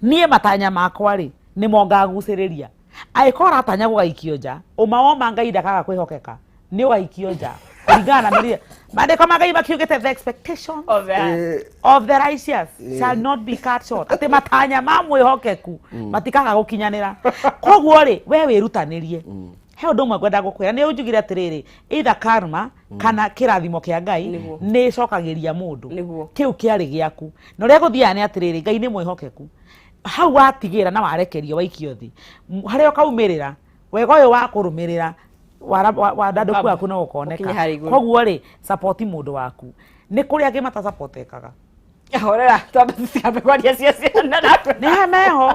D: niĩ matanya makwa rĩ nĩmo ngagucĩrĩria. Angĩkorwo ũratanya gũgaikio nja, ũma woma Ngai ndakaga kwĩhokeka, nĩ ũgaikio nja kũringana na mĩrĩre. Maandĩko ma Ngai makiugĩte the expectation
A: Of the-
D: of the righteous shall not be cut short, atĩ matanya ma mwĩhokeku matikaga gũkinyanĩra. Koguo rĩ, we wĩrutanĩrie. He ũndũ ũmwe ngwenda gũkwĩra, nĩ ũnjugire atĩrĩrĩ, either karma kana kĩrathimo kĩa Ngai
A: Nĩguo.
D: nĩ ĩcokagĩria mũndũ.
A: Nĩguo.
D: Kĩu kĩarĩ gĩaku. Na ũrĩa gũthiaga nĩ atĩrĩrĩ, Ngai nĩ mwĩhokeku. Hau watigĩra na warekerio waikio thĩ, harĩa ũkaumĩrĩra wega ũyũ wa kũrũmĩrĩra wandandũku waku no ũkoneka.
A: Ũkinye harĩa igũrũ.
D: Koguo rĩ, support mũndũ waku. Nĩ kũrĩ angĩ matasapotekaga.
A: Horera, twambe tũtikambe kwaria cia ciana na
D: Nĩ he meho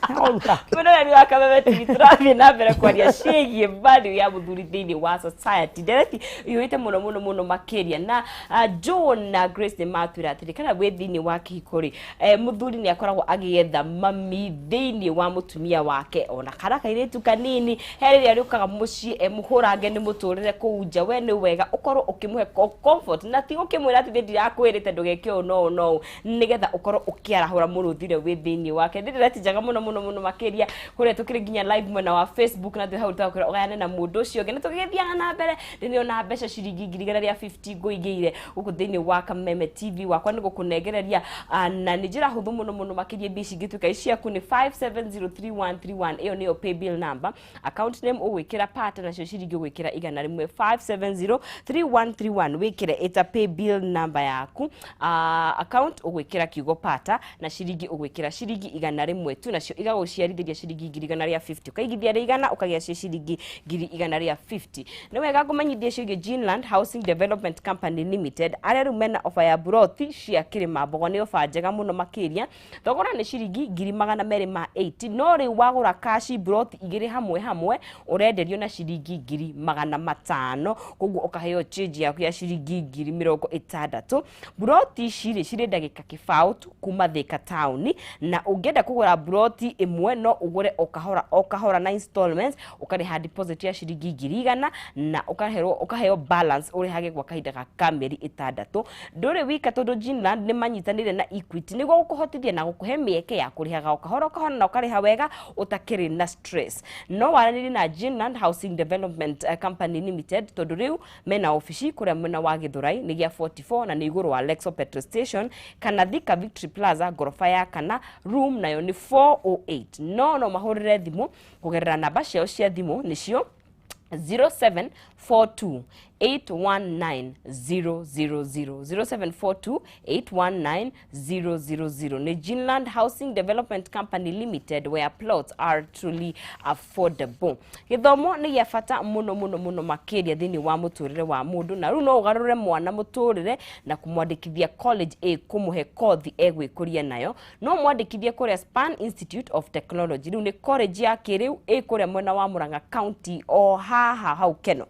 D: ũruta.
A: Mwĩroreri wa Kameme TV, tũrathiĩ na mbere kwaria ciĩgiĩ value ya mũthuri thĩinĩ wa society. Ndereti iyũrĩte mũno mũno mũno makĩria na John na Grace nĩ matwĩra atĩrĩ, kana wĩ thĩinĩ wa kĩhiko rĩ, mũthuri nĩ akoragwo agĩetha mami thĩinĩ wa mũtumia wake ona kana kairĩtu kanini. He rĩrĩa rĩũkaga mũciĩ emũhũrange nĩ mũtũrĩre kũu nja, we nĩ wega ũkorwo ũkĩmũhe comfort na ti gũkĩmwĩra atĩ niĩ ndirakwĩrĩte ndũgeke ũũ no ũũ no ũũ, nĩgetha ũkorwo ũkĩarahũra mũrũthi ũrĩa wĩ thĩinĩ wake. Nĩ ndereti njega mũno mũno mũno. Mũno makĩria kũrĩa tũkĩrĩ nginya live mwena wa Facebook, na twĩ hau tũgakwĩra ũgayane na mũndũ ũcio ũngĩ. Na tũgĩgĩthiaga na mbere, ndĩrĩona mbeca ciringi 150,000 ngũigĩire gũkũ thĩinĩ wa Kameme TV. Wakwa nĩ gũkũnengereria, na nĩ njĩra hũthũ mũno mũno makĩria. Mbia ici ingĩtuĩka ciaku nĩ 5703131. Ĩyo nĩyo pay bill number. Account name ũgwĩkĩra pata, nacio ciringi ũgwĩkĩra 100. 5703131 wĩkĩre ĩta pay bill number yaku. Account ũgwĩkĩra kiugo pata, na ciringi ũgwĩkĩra ciringi 100 tu, nacio igagũciarithĩria ciringi 150,000. Ũkaigithia rĩ 100, ũkagĩa cio ciringi 150,000. Nĩ wega ngũmenyithia ciĩgiĩ Ginland Housing Development Company Limited, arĩa rĩu mena ofa ya buroti cia Kĩrĩma Mbogo. Nĩ ofa njega mũno makĩria. Thogora nĩ ciringi 280,000, no rĩu wagũra kaci buroti igĩrĩ hamwe hamwe, ũrenderio na ciringi 500,000. Koguo ũkaheo change yaku ya ciringi 60,000. Buroti ici rĩ cirĩ ndagĩka kĩbaũ tu kuma Thika taũni, na ũngĩenda kũgũra buroti ĩmwe, no ũgũre o kahora o kahora na installments. Ũkarĩha deposit ya ciringi 100,000 na ũkaherwo ũkaheo balance ũrĩhage gwa kahinda ga mĩeri 6. Ndũrĩ wika, tondũ Ginland nĩ manyitanĩire na Equity nĩguo gũkũhotithia na gũkũhe mĩeke ya kũrĩhaga o kahora o kahora, na ũkarĩha wega ũtakĩrĩ na stress. No waranĩrie na Ginland Housing Development Company Limited, tondũ rĩu mena obici kũrĩa mwena wa Gĩthũrai nĩ gĩa 44, na nĩ igũrũ wa Lexo petrol station, kana Thika Victory Plaza, ngoroba ya kana, room nayo nĩ 408. No mahũrĩre thimũ kũgerera namba ciao cia thimũ, nĩcio 0742 819 000, 0742 819 000. Nĩ Ginland Housing Development Company Limited, where plots are truly affordable. Gĩthomo nĩ gĩa bata mũno mũno mũno makĩria thĩinĩ wa mũtũrĩre wa mũndũ, na rĩu no ũgarũre mwana mũtũrĩre na kũmwandĩkithia college ĩ kũmũhe kothi egwĩkũria nayo. No mwandĩkithie kũrĩa Span Institute of Technology. Rĩu nĩ college ya kĩrĩu ĩ kũrĩa mwena wa Murang'a County, o haha hau Keno.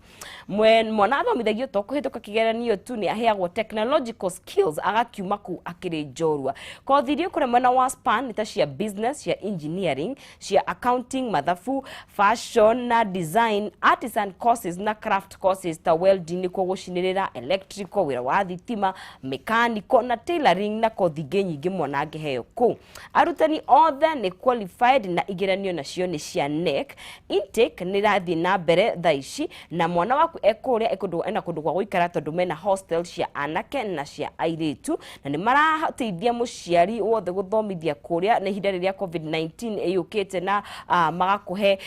A: Mwana athomithagio to kũhĩtũka kĩgeranio tu, nĩ aheagwo technological skills, agakiuma kũu akĩrĩ njorua. Kothi iria kũrĩa mwena wa Span nĩ ta cia business, cia engineering, cia accounting, mathabu, fashion na design, artisan courses na craft courses ta welding, nĩkuo gũcinĩrĩra, electrical, wĩra wa thitima, mechanical na tailoring, na kothi ingĩ nyingĩ mwana angĩheo kũu. Arutani othe nĩ qualified, na igeranio nacio nĩ cia KNEC. Intake nĩ irathiĩ na mbere thaa ici, na mwana waku ekũrĩa ekũndũ ena kũndũ gwa gũikara, tondũ mena hostel cia anake na cia airĩtu, na nĩ marateithia mũciari wothe gũthomithia kũrĩa na ihinda rĩrĩa COVID-19 ĩyũkĩte, na magakũhe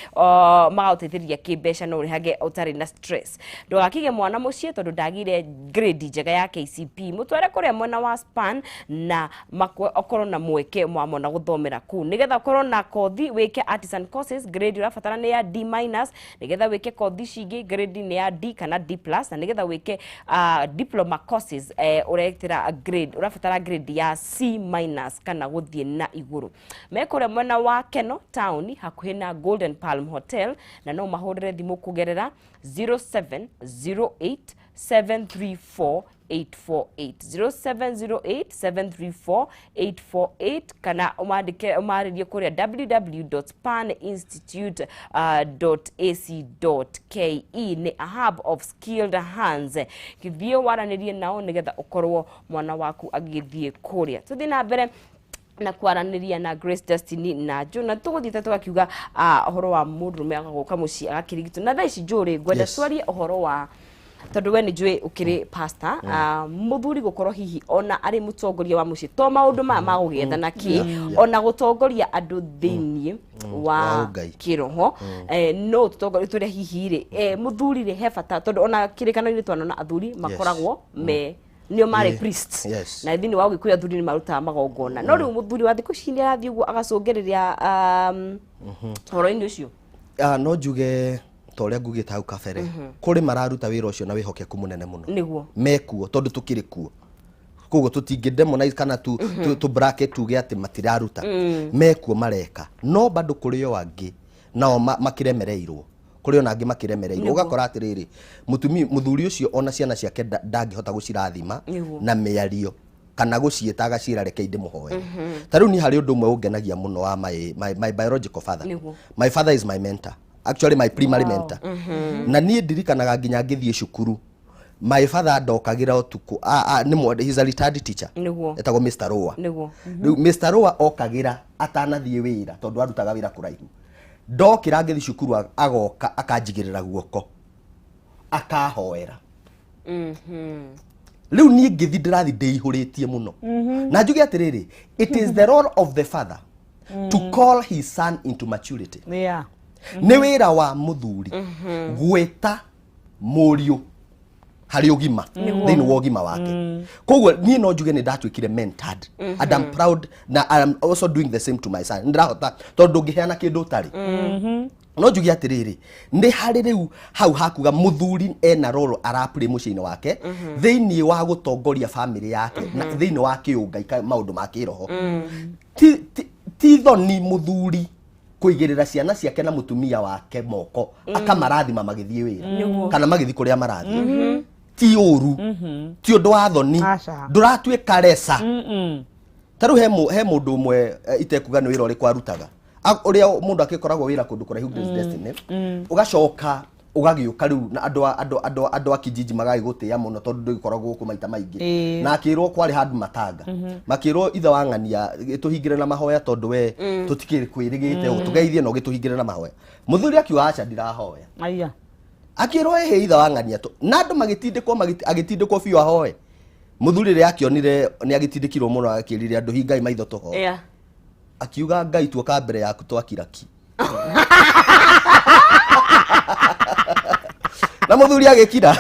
A: magagũteithĩrĩria kĩmbeca, no ũrĩhage ũtarĩ na stress. Ndũgakige mwana mũciĩ tondũ ndagire grade njega ya KCP. Mũtware kũrĩa mwena wa Span na ũkorwo na mweke wa mwana gũthomera kũu. Nĩgetha ũkorwo na kothi wĩke artisan courses, grade ũrabatara nĩ ya D minus. Nĩgetha wĩke kothi ici ingĩ, grade nĩ ya D kana D plus, na nĩgetha wĩke diploma courses, ũretĩra grade, ũrabatara grade ya C minus kana gũthiĩ na igũrũ. Me kũrĩa mwena wa Keno town, hakuhĩ na Golden Palm Hotel, na no mahũrĩre thimũ kũgerera 0708 734 848, 0708 734 848, kana ũmandĩke ũmarĩrie kũrĩa www.paninstitute.ac.ke. Nĩ a hub of skilled hands. Gĩthiĩ waranĩrie nao nĩgetha ũkorwo mwana waku agĩthiĩ kũrĩa. Tũthiĩ na mbere na kwaranĩria na Grace Destiny na Joe, na tũgũthiĩte tũgakiuga ũhoro wa mũndũrũme agagũka mũciĩ agakĩrigitwo. Na thaa ici, Joe rĩ, ngwenda twarie ũhoro wa, tondũ we nĩ njũĩ ũkĩrĩ pastor, mũthuri gũkorwo hihi ona arĩ mũtongoria wa mũciĩ, to maũndũ maya ma gũgĩethana kĩ, ona gũtongoria andũ thĩiniĩ wa
C: wa ũngai.
A: Kĩroho, no tũtongoria tũrĩa hihi rĩ, mũthuri rĩ, he bata, tondũ ona kĩrĩkano-inĩ twanona athuri makoragwo me nĩo marĩ priest, na thĩinĩ wa Ũgĩkũyũ athuri nĩ marutaga magongona. No rĩu mũthuri wa thikũ ici nĩ arathiĩ ũguo agacũngĩrĩria ũhoro-inĩ ũcio.
C: Ah, no njuge ta ũrĩa ngugĩte hau kabere, kũrĩ mararuta wĩra ũcio na wĩhokeku mũnene mũno. Mekuo, tondũ tũkĩrĩ kuo, koguo tũtingĩ demonize kana tu bracket tuge atĩ matiraruta. Mekuo mareka, no bado kũrĩ o angĩ nao makĩremereirwo, kũrĩ ona angĩ makĩremereirwo. Ũgakora atĩrĩrĩ, mũtumia, mũthuri ũcio ona ciana ciake ndangĩhota gũcirathima na mĩario kana gũciĩta agaciĩra, "Reke ndĩmũhoere." Ta rĩu niĩ harĩ ũndũ ũmwe ũngenagia mũno wa my biological father. My father is my mentor, actually my primary mentor, na niĩ ndirikanaga nginya ngĩthiĩ cukuru. My father ndokagĩra ũtukũ. Nĩ he's a retired teacher. Etagwo Mr. Roa. Rĩu Mr. Roa okagĩra atanathiĩ wĩra, tondũ arutaga wĩra kũraihu. Ndokĩra ngĩthiĩ cukuru, agoka akanjigĩrĩra guoko, akahoera. Rĩu niĩ ngĩthi, ndĩrathi ndĩihũrĩtie mũno, na njuge atĩrĩrĩ, it is the role of the father to call his son into maturity. Nĩ wĩra wa mũthuri gwĩta mũriũ harĩ ũgima, thĩinĩ wa ũgima wake. Koguo niĩ no njuge nĩ ndatuĩkire mentored, and I'm proud, na I'm also doing the same to my son. Nĩ ndĩrahota, tondũ ndũngĩheana kĩndũ ũtarĩ. No njuge atĩrĩrĩ, nĩ harĩ rĩu hau hakuga mũthuri ena role araplay mũciĩ-inĩ wake, thĩinĩ wa gũtongoria famĩlĩ yake, na thĩinĩ wa kĩũngai, maũndũ ma kĩroho. Ti thoni mũthuri kũigĩrĩra ciana ciake na mũtumia wake moko, akamarathima magĩthiĩ wĩra kana magĩthiĩ kũrĩa marathiĩ. Ti ũru, ti ũndũ wa thoni.
D: Aca.
C: Ndũratuĩka resa. Ta rĩu he mũndũ ũmwe, itekuga nĩ wĩra ũrĩkũ arutaga. Ũrĩa mũndũ akĩkoragwo wĩra kũndũ kũraihu, Grace Destiny, ũgacoka ũgagĩũka rĩu na andũ a kijiji magagĩgũtĩĩa mũno, tondũ ndũgĩkoragwo gũkũ maita maingĩ. Na akĩrwo kwarĩ handũ matanga, makĩrwo ithe wa ng'ania tũhingĩre na mahoya, tondũ we tũtikĩrĩ kwĩrĩgĩte ũũ, tũgeithie na ũgĩtũhingĩre na mahoya. Mũthuri akiuga, "Aca, ndirahoya."
D: Aya.
C: Akĩrwo, "Ĩhĩ, ithe wa ng'ania tũ," na andũ magĩtindĩkwo, agĩtindĩkwo biũ ahoe. Mũthuri rĩrĩa akĩonire nĩ agĩtindĩkirwo mũno, akĩrire andũ, "Hingai maitho tũhoe." Akiuga, "Ngai, tuoka mbere yaku twakira ki." Na mũthuri agĩkira.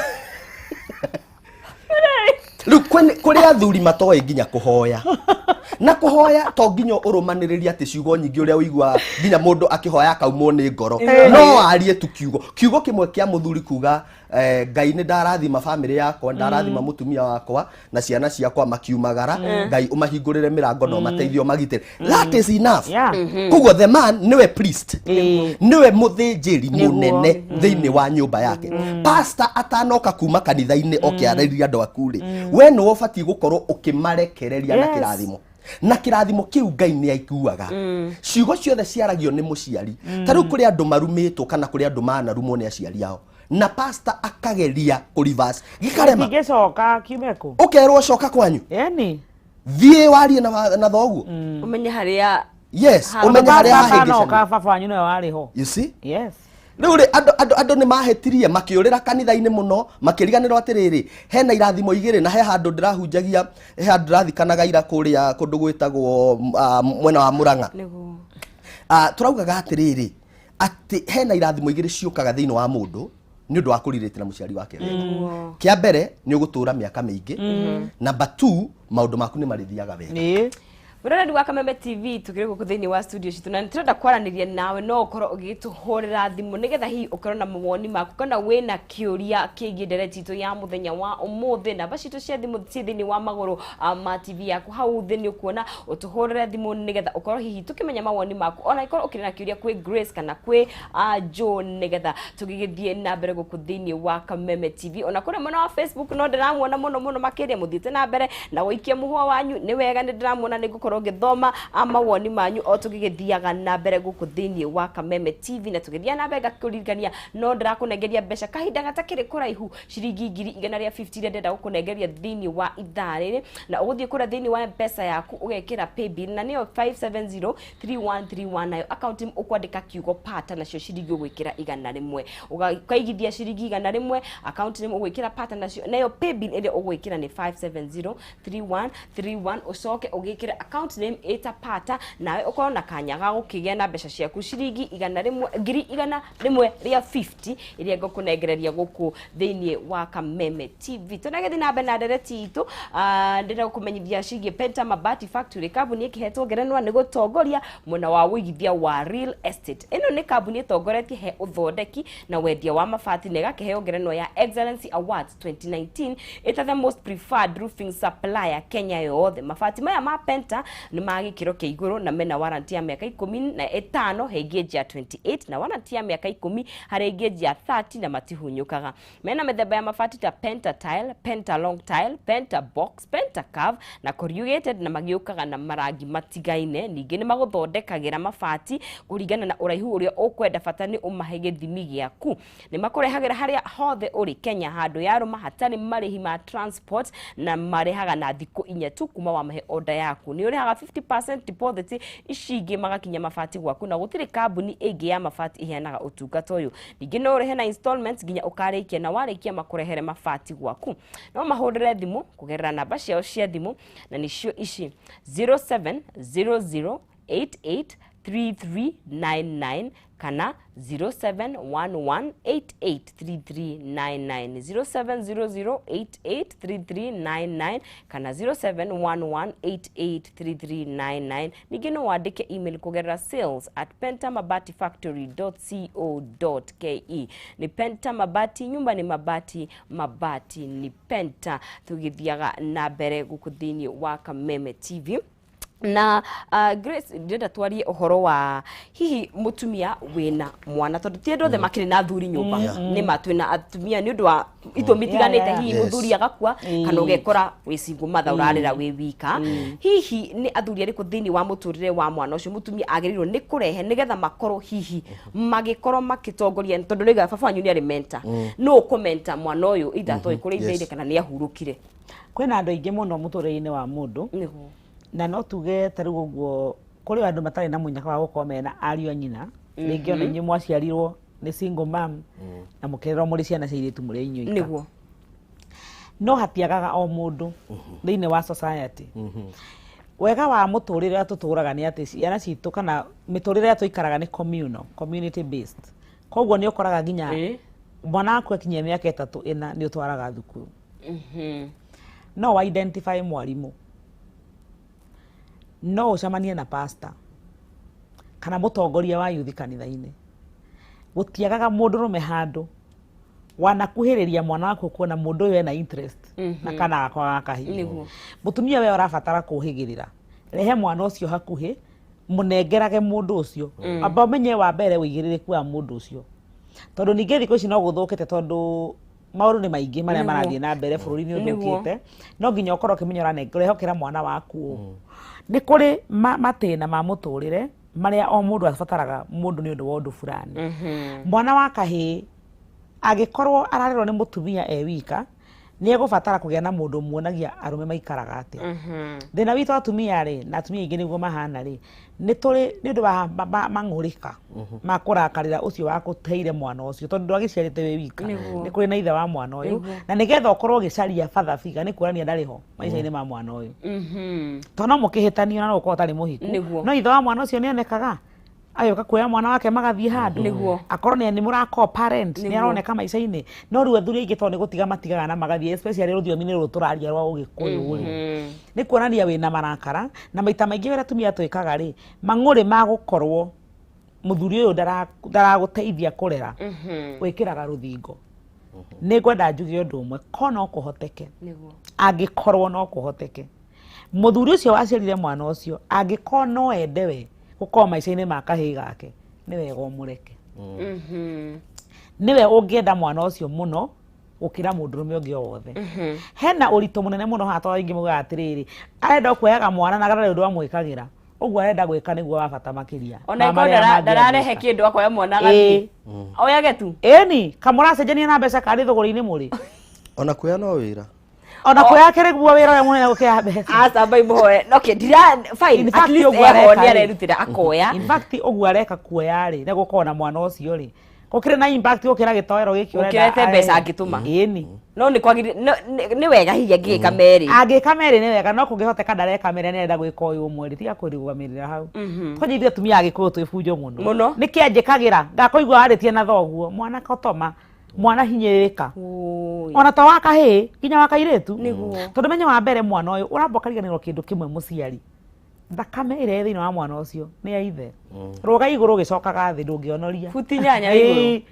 C: Rĩu kũrĩ athuri matoĩ nginya kũhoya, na kũhoya to nginya ũrũmanĩrĩrie atĩ ciugo nyingĩ, ũrĩa ũiguaga nginya mũndũ akĩhoya akaumwo nĩ ngoro. No arie tu kiugo kĩmwe kĩa mũthuri kuga, "Ngai, nĩ ndarathima famĩlĩ yakwa, ndarathima mũtumia wakwa na ciana ciakwa makiumagara. Ngai, ũmahingũrĩre mĩrango na ũmateithie, ũmagitĩre." That is enough. Koguo the man nĩwe priest, nĩwe mũthĩnjĩri mũnene thĩinĩ wa nyũmba yake. Pastor atanoka kuma kanitha-inĩ oke arĩria andũ aku rĩ, we nĩwe ũbatiĩ gũkorwo ũkĩmarekereria na kĩrathimo, na kĩrathimo kĩu Ngai nĩ aiguaga. Ciugo ciothe ciaragio nĩ mũciari, ta rĩu kũrĩ andũ marumĩtwo kana kũrĩ andũ manarumwo nĩ aciari ao, na pastor akageria kũ reverse, gĩkarema.
D: Kĩngĩcoka kiume kũ?
C: Ũkerwo, "Coka kwanyu."
D: Yani.
C: Thiĩ warie na thoguo.
A: Ũmenye harĩa
C: Yes, ũmenye harĩa
D: Atanoka
C: hahĩngĩcania.
D: baba wanyu nĩwe warĩ ho.
C: You see?
D: Yes.
C: Rĩu rĩ, andũ nĩ mahĩtirie, makĩũrĩra kanitha-inĩ mũno, makĩriganĩrwo atĩrĩrĩ, hena irathimo igĩrĩ. Na he handũ ndĩrahunjagia, he handũ ndĩrathikanaga ira kũrĩa kũndũ gwĩtagwo mwena wa Mũrang'a. Tũraugaga atĩrĩrĩ, atĩ hena irathimo igĩrĩ ciũkaga thĩinĩ wa mũndũ nĩ ũndũ wa kũrirĩte na mũciari wake wega. Kĩa mbere, nĩ ũgũtũra mĩaka mĩingĩ. Number 2, maũndũ maku nĩ marĩthiaga wega.
A: Mũroreri wa Kameme TV, tukĩrĩ gũkũ thĩinĩ wa studio citũ na nĩtũrenda kwaranĩria nawe. No ũkorwo ũgĩtũhũrĩra thimũ nĩgetha hihi ũkorwo na mawoni maku kana wĩna kĩũria kĩgiĩ ndereti itũ ya mũthenya wa ũmũthĩ. Namba citũ cia thimũ ciĩ thĩinĩ wa magũrũ ma TV yaku hau thĩ. Nĩ ũkuona ũtũhũrĩre thimũ nĩgetha ũkorwo hihi tũkĩmenya mawoni maku, ona ikorwo ũkĩrĩ na kĩũria kwĩ Grace kana kwĩ Joe, nĩgetha tũgĩgĩthiĩ na mbere gũkũ thĩinĩ wa Kameme TV. Ona kũrĩa mwena wa Facebook no ndĩramuona mũno mũno makĩria mũthiĩte na mbere na gũikia mũhũa wanyu. Nĩ wega, nĩ ndĩramuona, nĩ ngũkorwo ngĩthoma mawoni manyu o tũgĩgĩthiaga na mbere gũkũ thĩinĩ wa Kameme TV. Na tũgĩthiaga na mbere, ngakũririkania no ndĩrakũnengeria mbeca kahinda gatakĩrĩ kũraihu, ciringi 150,000 iria ndĩrenda gũkũnengeria thĩinĩ wa ithaa rĩrĩ. Na ũgũthiĩ kũrĩa thĩinĩ wa Mpesa yaku, ũgekĩra paybill na nĩyo 5703131, nayo account ũkwandĩka kiugo "pata", nacio ciringi ũgwĩkĩra 100. Ũkaigithia ciringi 100, account name ũgwĩkĩra "pata", nacio nayo paybill ĩrĩa ũgwĩkĩra nĩ 5703131. Ũcoke ũgĩkĩre account name ĩta "pata", nawe ũkorwo na kanya ga gũkĩgĩa na mbeca ciaku ciringi 100, 150,000 iria ngũkũnengereria gũkũ thĩinĩ wa Kameme TV. Tũnagĩthiĩ na mbere na ndereti itũ. Ndĩrenda gũkũmenyithia ciĩgiĩ Penta Mabati Factory, kambuni ĩkĩhetwo ngerenwa nĩ gũtongoria mwena wa ũigithia wa real estate. Ĩno nĩ kambuni ĩtongoretie he ũthondeki na wendia wa mabati, na ĩgakĩheo ngerenwa ya Excellency Awards 2019 ĩta the most preferred roofing supplier Kenya yothe. Mabati maya ma Penta Nĩ ma gĩkĩro kĩa igũrũ na mena warranty ya mĩaka 15 he gauge ya 28 na warranty ya mĩaka 10 harĩ gauge ya 30 na matihunyũkaga. Mena mĩthemba ya mabati ta penta tile, penta long tile, penta box, penta curve na corrugated na magĩũkaga na marangi matigaine. Ningĩ nĩ magũthondekagĩra mabati kũringana na ũraihu ũrĩa ũkwenda, bata nĩ ũmahe gĩthimi gĩaku. Nĩ makũrehagĩra harĩa hothe ũrĩ Kenya handũ yarũma hatarĩ marĩhi ma transport na marehaga na thikũ 4 tu kuma wamahe order yaku. Nĩ ũrĩhaga 50% deposit, ici ingĩ magakinya mabati gwaku na gũtirĩ kambuni ĩngĩ ya mabati iheanaga ũtungata ũyũ. Ningĩ no ũrĩhe na installments nginya ũkarĩkia na warĩkia makũrehere mabati gwaku. No mahũrĩre thimũ kũgerera namba ciao cia thimũ na nĩcio ici 0700 883399 kana 0711883399, 0700883399 kana 0711883399. Ningĩ no wandĩke email kũgerera sales@pentamabatifactory.co.ke. Nĩ Penta Mabati, nyumba ni mabati, mabati ni Penta. Tũgĩthiaga na mbere gũkũ thĩinĩ wa Kameme TV na Grace, ndĩrenda twarie ũhoro wa hihi mũtumia wĩna mwana, tondũ ti andũ othe makĩrĩ na athuri nyũmba. Nĩ ma twĩna atumia nĩ ũndũ wa itũmi itiganĩte, hihi mũthuri agakua kana ũgekora wĩ single mother ũrarĩra wĩ wika. Hihi nĩ athuri arĩkũ thĩinĩ wa mũtũrĩre wa mwana ũcio mũtumia agĩrĩirwo nĩ kũrehe nĩgetha makorwo hihi magĩkorwo magĩtongoria? Tondũ nĩ baba wanyu nĩ arĩ mentor, nũ ũkũmenta mwana ũyũ either atoĩ kũrĩa ithe kana nĩ ahurũkire?
D: Kwĩna andũ aingĩ mũno mũtũrĩre-inĩ wa mũndũ.
A: Nĩguo.
D: Na no tuge ta rĩu ũguo kũrĩ andũ matarĩ na mũnyaka wa gũkorwo mena ariũ a nyina, rĩngĩ ona inyuĩ mwaciarirwo nĩ single mom na mũkererwo mũrĩ ciana cia airĩtu mũrĩ inyuĩ ika.
A: Nĩguo.
D: No hatiagaga o mũndũ thĩinĩ wa society. Wega wa mũtũrĩre ũrĩa tũtũraga nĩ atĩ ciana citũ kana mĩtũrĩre ĩrĩa tũikaraga nĩ communal, community based, koguo nĩ ũkoraga nginya mwana waku akinyia mĩaka 3 4 nĩ ũtwaraga thukuru. No wa identify mwarimũ, no ũcemanie na pastor kana mũtongoria wa yuthi kanitha-inĩ. Gũtiagaga mũndũrũme handũ wanakuhĩrĩria mwana waku kuona mũndũ ũyũ ena interest na kana gakwa ga kahĩĩ.
A: Nĩguo.
D: Mũtumia we ũrabatara kũhĩgĩrĩra, rehe mwana ũcio hakuhĩ, mũnengerage mũndũ ũcio, amba ũmenye wa mbere ũigĩrĩrĩku wa mũndũ ũcio, tondũ ningĩ thikũ ici no gũthũkĩte, tondũ maũndũ nĩ maingĩ marĩa marathiĩ na mbere bũrũri nĩ ũthũkĩte. No nginya ũkorwo ũkĩmenya ũrehokera mwana waku ũ. Nĩ kũrĩ matĩna ma mũtũrĩre marĩa o mũndũ abataraga mũndũ nĩ ũndũ wa ũndũ fulani. Mwana wa kahĩĩ angĩkorwo ararerwo nĩ mũtumia e wika, nĩ egũbatara kũgĩa na mũndũ muonagia arũme maikaraga atĩa. Thĩna witũ atumia rĩ, na atumia aingĩ nĩguo mahana rĩ, nĩ tũrĩ nĩ ũndũ wa mang'ũrĩka ma kũrakarĩra ũcio wakũteire mwana ũcio, tondũ ndwagĩciarĩte wĩ wika, nĩ kũrĩ na ithe wa mwana ũyũ, na nĩgetha ũkorwo ũgĩcaria father figure nĩ kuonania ndarĩ ho maica-inĩ ma mwana ũyũ, tondũ no mũkĩhĩtanio na no ũkorwo ũtarĩ mũhiku, no ithe wa mwana ũcio nĩonekaga agĩũka kuoya mwana wake magathiĩ handũ, akorwo nĩ mũra co-parent, nĩ aroneka maica-inĩ. No rĩu athuri aingĩ tondũ nĩ gũtiga matigaga na magathiĩ, especially rũthiomi-inĩ rũrũ tũraria rwa ũgĩkũyũ rĩ, nĩ kuonania wĩna marakara. Na maita maingĩ ũrĩa atumia twĩkaga rĩ, mang'ũrĩ ma gũkorwo mũthuri ũyũ ndaragũteithia kũrera, wĩkĩraga rũthingo. Nĩ ngwenda njuge ũndũ ũmwe, ko no kũhoteke, angĩkorwo no kũhoteke mũthuri ũcio waciarire mwana ũcio angĩkorwo no ende we gũkorwo maica-inĩ ma kahĩĩ gake, nĩ wega ũmũreke. Nĩwe ũngĩenda mwana ũcio mũno gũkĩra mũndũrũme ũngĩ o wothe. Hena ũritũ mũnene mũno haha, tondũ aingĩ maugaga atĩrĩrĩ, arenda kuoyaga mwana na ndarĩ ũndũ amwĩkagĩra, ũguo arenda gwĩka nĩguo wa bata makĩria
A: ona
D: ma
A: ĩkorwo
D: marĩa mangĩ
A: ndararehe
D: angĩka.
A: kĩndũ, akoya mwana agathiĩ oyage tu.
D: Ĩni kamũracenjania na mbeca karĩ thũgũrĩ-inĩ mũrĩ.
C: Ona kuoya no wĩra.
D: Ona kuoya kĩrĩ guo wĩra ũrĩa mũnene gũkĩra mbeca.
A: Aca mbai mũhoe, okay, ndira fine.
D: In
A: At
D: fact,
A: least
D: ũguo
A: eho
D: areka
A: nĩ
D: rĩ.
A: arerutĩra akoya.
D: In fact, ũguo areka kuoya rĩ, na gũkorwo na mwana ũcio rĩ, gũkĩrĩ na impact gũkĩra gĩtoero gĩkĩ ũrenda.
A: Gũkĩrete mbeca angĩtũma.
D: Ĩni.
A: No nĩ kwagĩrĩire nĩ wega hihi angĩgĩka merĩ.
D: Angĩka merĩ nĩ wega, no kũngĩhoteka ndareka merĩ, nĩ arenda gwĩka ũyũ ũmwe rĩ, tiga kwĩrũgamĩrĩra hau. Kwanja ithuĩ atumia a Gĩkũyũ twĩ bunjo mũno.
A: Mũno.
D: Nĩkĩ anjĩkagĩra ngakũigua warĩtie na thoguo mwana kotoma mwana hinyĩrĩrĩka, ona to wa kahĩĩ nginya wa kairĩtu, tondũ menye wa mbere mwana ũyũ ũramba ũkariganĩrwo kĩndũ kĩmwe, mũciari thakame ĩrĩa ĩ thĩinĩ wa mwana ũcio nĩ ya ithe. Rũga igũrũ ũgĩcokaga thĩ ndũngĩonoria.
A: Buti 8 igũrũ.
D: Ĩĩ.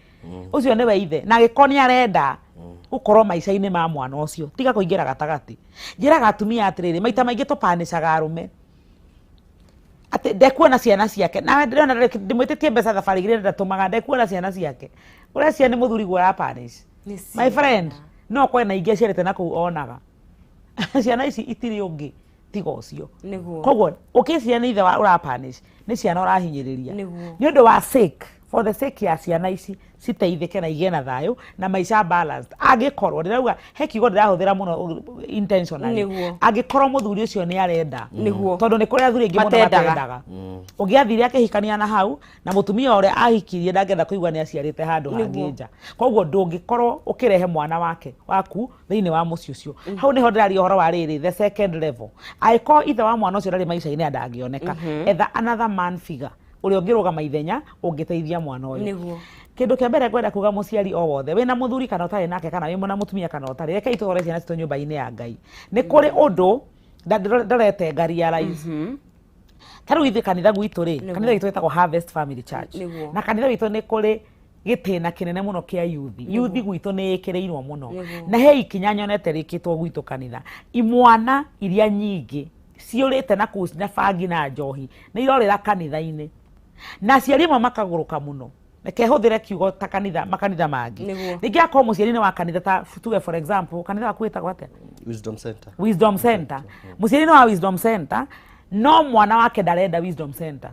D: Ũcio nĩwe ithe, na angĩkorwo nĩ arenda gũkorwo maica-inĩ ma mwana ũcio, tiga kũingĩra gatagatĩ. Njĩraga atumia atĩrĩrĩ, maita maingĩ tũpanĩcaga arũme. Atĩ ndekuona ciana ciake, nawe ndĩrona ndĩmwĩtĩtie mbeca thabarĩ igĩrĩ ndatũmaga, ndekuona ciana ciake. Ũreciria nĩ mũthuri guo ũrapanish?
A: Nĩ
D: My friend,
A: ciana.
D: no kwena na ingĩ aciarĩte na kũu onaga ciana ici itirĩ ũngĩ tiga ũcio. Koguo ũkĩciria nĩ ithe wa ũrapanish, nĩ ciana ũrahinyĩrĩria. Nĩ ũndũ wa sake, for the sake ya ciana ici citeithĩke na igĩe na thayũ na maica balanced. Angĩkorwo ndĩrauga he kiugo ndĩrahũthĩra mũno intentionally, angĩkorwo mũthuri ũcio nĩ arenda, tondũ nĩ kũrĩ athuri aingĩ mũno
A: Matendaga.
D: Matendaga. Ũngĩ athire akĩhikania na hau na mũtumia ũrĩa ahikirie ndangĩenda kũigua nĩ aciarĩte handũ hangĩ nja. Koguo ndũngĩkorwo ũkĩrehe mwana wake waku thĩinĩ wa mũciĩ ũcio. Hau nĩho ndĩraria ũhoro wa rĩrĩ, the second level. Angĩkorwo ithe wa mwana ũcio ndarĩ maica-inĩ na ndangĩoneka, etha another man figure ũrĩa ũngĩrũgama ithenya ũngĩteithia mwana ũyũ. Kĩndũ kĩa mbere ngwenda kuga, mũciari o wothe wĩna mũthuri kana ũtarĩ nake, kana wĩ na mũtumia kana ũtarĩ, rekei tũtware ciana citũ nyũmba-inĩ ya Ngai. Nĩ kũrĩ ũndũ ndorete ngarealize. Ta rĩu ithuĩ kanitha gwitũ rĩ, kanitha witũ wĩtagwo Harvest Family Church, na kanitha witũ nĩ kũrĩ gĩtĩna kĩnene mũno kĩa yuthi. Yuthi gwitũ nĩ ĩkĩrĩirwo mũno, na he ikinya nyonete rĩkĩtwo gwitũ kanitha. Imwana iria nyingĩ ciũrĩte na kũu na bangi na njohi nĩ irorĩra kanitha-inĩ, na aciari amwe makagũrũka mũno. Reke hũthĩre kiugo ta kanitha, makanitha mangĩ. Rĩngĩ akorwo mũciari nĩ wa kanitha, ta tuge for example kanitha waku wĩtagwo atĩa?
C: Wisdom Center.
D: Wisdom Center. Mũciari nĩ wa Wisdom Center, no mwana wake ndarenda Wisdom Center,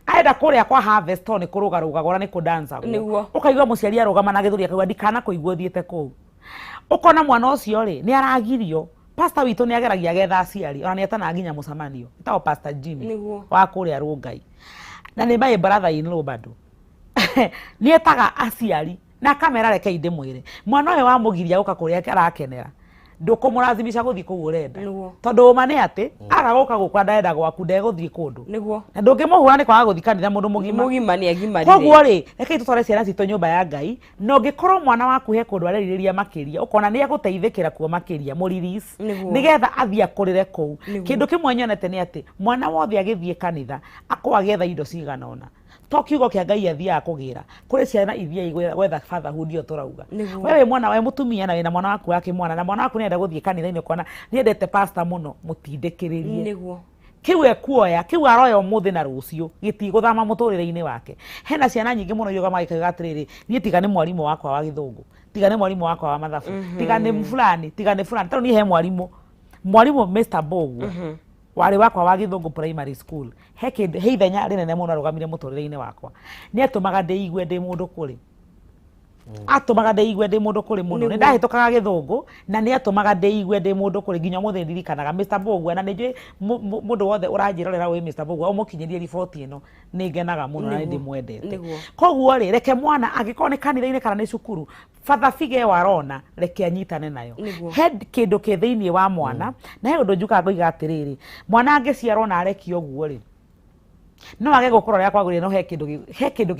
D: arenda kũrĩa kwa Harvest tondũ nĩ kũrũgarũgagwo na nĩ kũdancagwo. Ũkaigua mũciari arũgama na gĩthũri akauga, "Ndikana kũigua ũthiĩte kũu." Ũkona mwana ũcio rĩ nĩ aragirio. Pastor witũ nĩ ageragia agetha aciari, ona nĩ etanaga nginya mũcemanio. Etagwo Pastor Jimmy wa kũrĩa Rũngai, na nĩ my brother in law bado. Nĩ etaga aciari na akamera, "Rekei ndĩmwĩre, mwana ũyũ wamũgiria gũka kũrĩa arakenera, ndũkũmũrathimisha gũthiĩ kũu ũrenda." Tondũ ũma nĩ atĩ aga gũka gũkwa ndarenda gwaku, ndegũthiĩ kũndũ. Na ndũngĩmũhũra nĩ kwaga gũthiĩ kanitha mũndũ mũgima.
A: Mũgima nĩ agimarire.
D: Koguo rĩ, rekei tũtware ciana citũ nyũmba ya Ngai. Na ũngĩkorwo mwana waku he kũndũ arerirĩria makĩria, ũkona nĩ egũteithĩkĩra kuo makĩria, mũrelease nĩgetha athiĩ akũrĩre kũu. Kĩndũ kĩmwe nyonete nĩ atĩ mwana wothe agĩthiĩ kanitha akorwo agĩetha indo cigana ũna, to kiugo kĩa Ngai athiaga kũgĩra. Kũrĩ ciana ithiaga gwetha fatherhood ĩyo tũrauga. We wĩ mwana, we mũtumia, na wĩna mwana waku wa kĩmwana, na mwana waku nĩarenda gũthiĩ kanitha-inĩ, ũkona nĩendete pastor mũno, mũtindĩkĩrĩrie. Kĩu ekuoya, kĩu aroya ũmũthĩ na rũciũ gĩtigũthama mũtũrĩre-inĩ wake. Hena ciana nyingĩ mũno irũgamaga ikauga atĩrĩrĩ, "Niĩ tiga nĩ mwarimũ wakwa wa gĩthũngũ, tiga nĩ mwarimũ wakwa wa mathabu, tiga nĩ fulani, tiga nĩ fulani." Tarĩu niĩ he mwarimũ Mr. Boguo warĩ wakwa wa gĩthũngũ primary school, he kĩndũ, he ithenya rĩnene mũno arũgamire mũtũrĩre-inĩ wakwa. Nĩ atũmaga ndĩigue ndĩ mũndũ kũrĩ, atũmaga ndĩigue ndĩ mũndũ kũrĩ mũno. Nĩ ndahĩtũkaga gĩthũngũ na nĩ atũmaga ndĩigue ndĩ mũndũ kũrĩ. Nginya ũmũthĩ ndirikanaga Mr. Mbũgua, na nĩ njũĩ mũndũ wothe ũranjĩrorera ũĩ Mr. Mbũgua, ũmũkinyĩrie riboti ĩno, nĩ ngenaga mũno na nĩ ndĩmwendete. Koguo rĩ, reke mwana, angĩkorwo nĩ kanitha-inĩ kana nĩ cukuru, father figure ĩyo arona, reke anyitane nayo. He kĩndũ kĩ thĩinĩ wa mwana, na he ũndũ njugaga ngoiga atĩrĩrĩ, mwana angĩciarwo na arekio ũguo rĩ, no age gũkũra ũrĩa kwagĩrĩire, no he kĩndũ he kĩndũ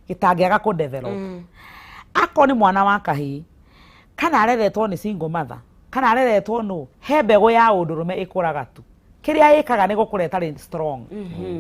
D: gĩtangĩaga kũ develop. Akorwo nĩ mwana wa kahĩĩ, kana areretwo nĩ single mother, kana areretwo nũ, he mbegũ ya ũndũrũme ĩkũraga tu. Kĩrĩa ĩkaga nĩ gũkũra ĩtarĩ strong,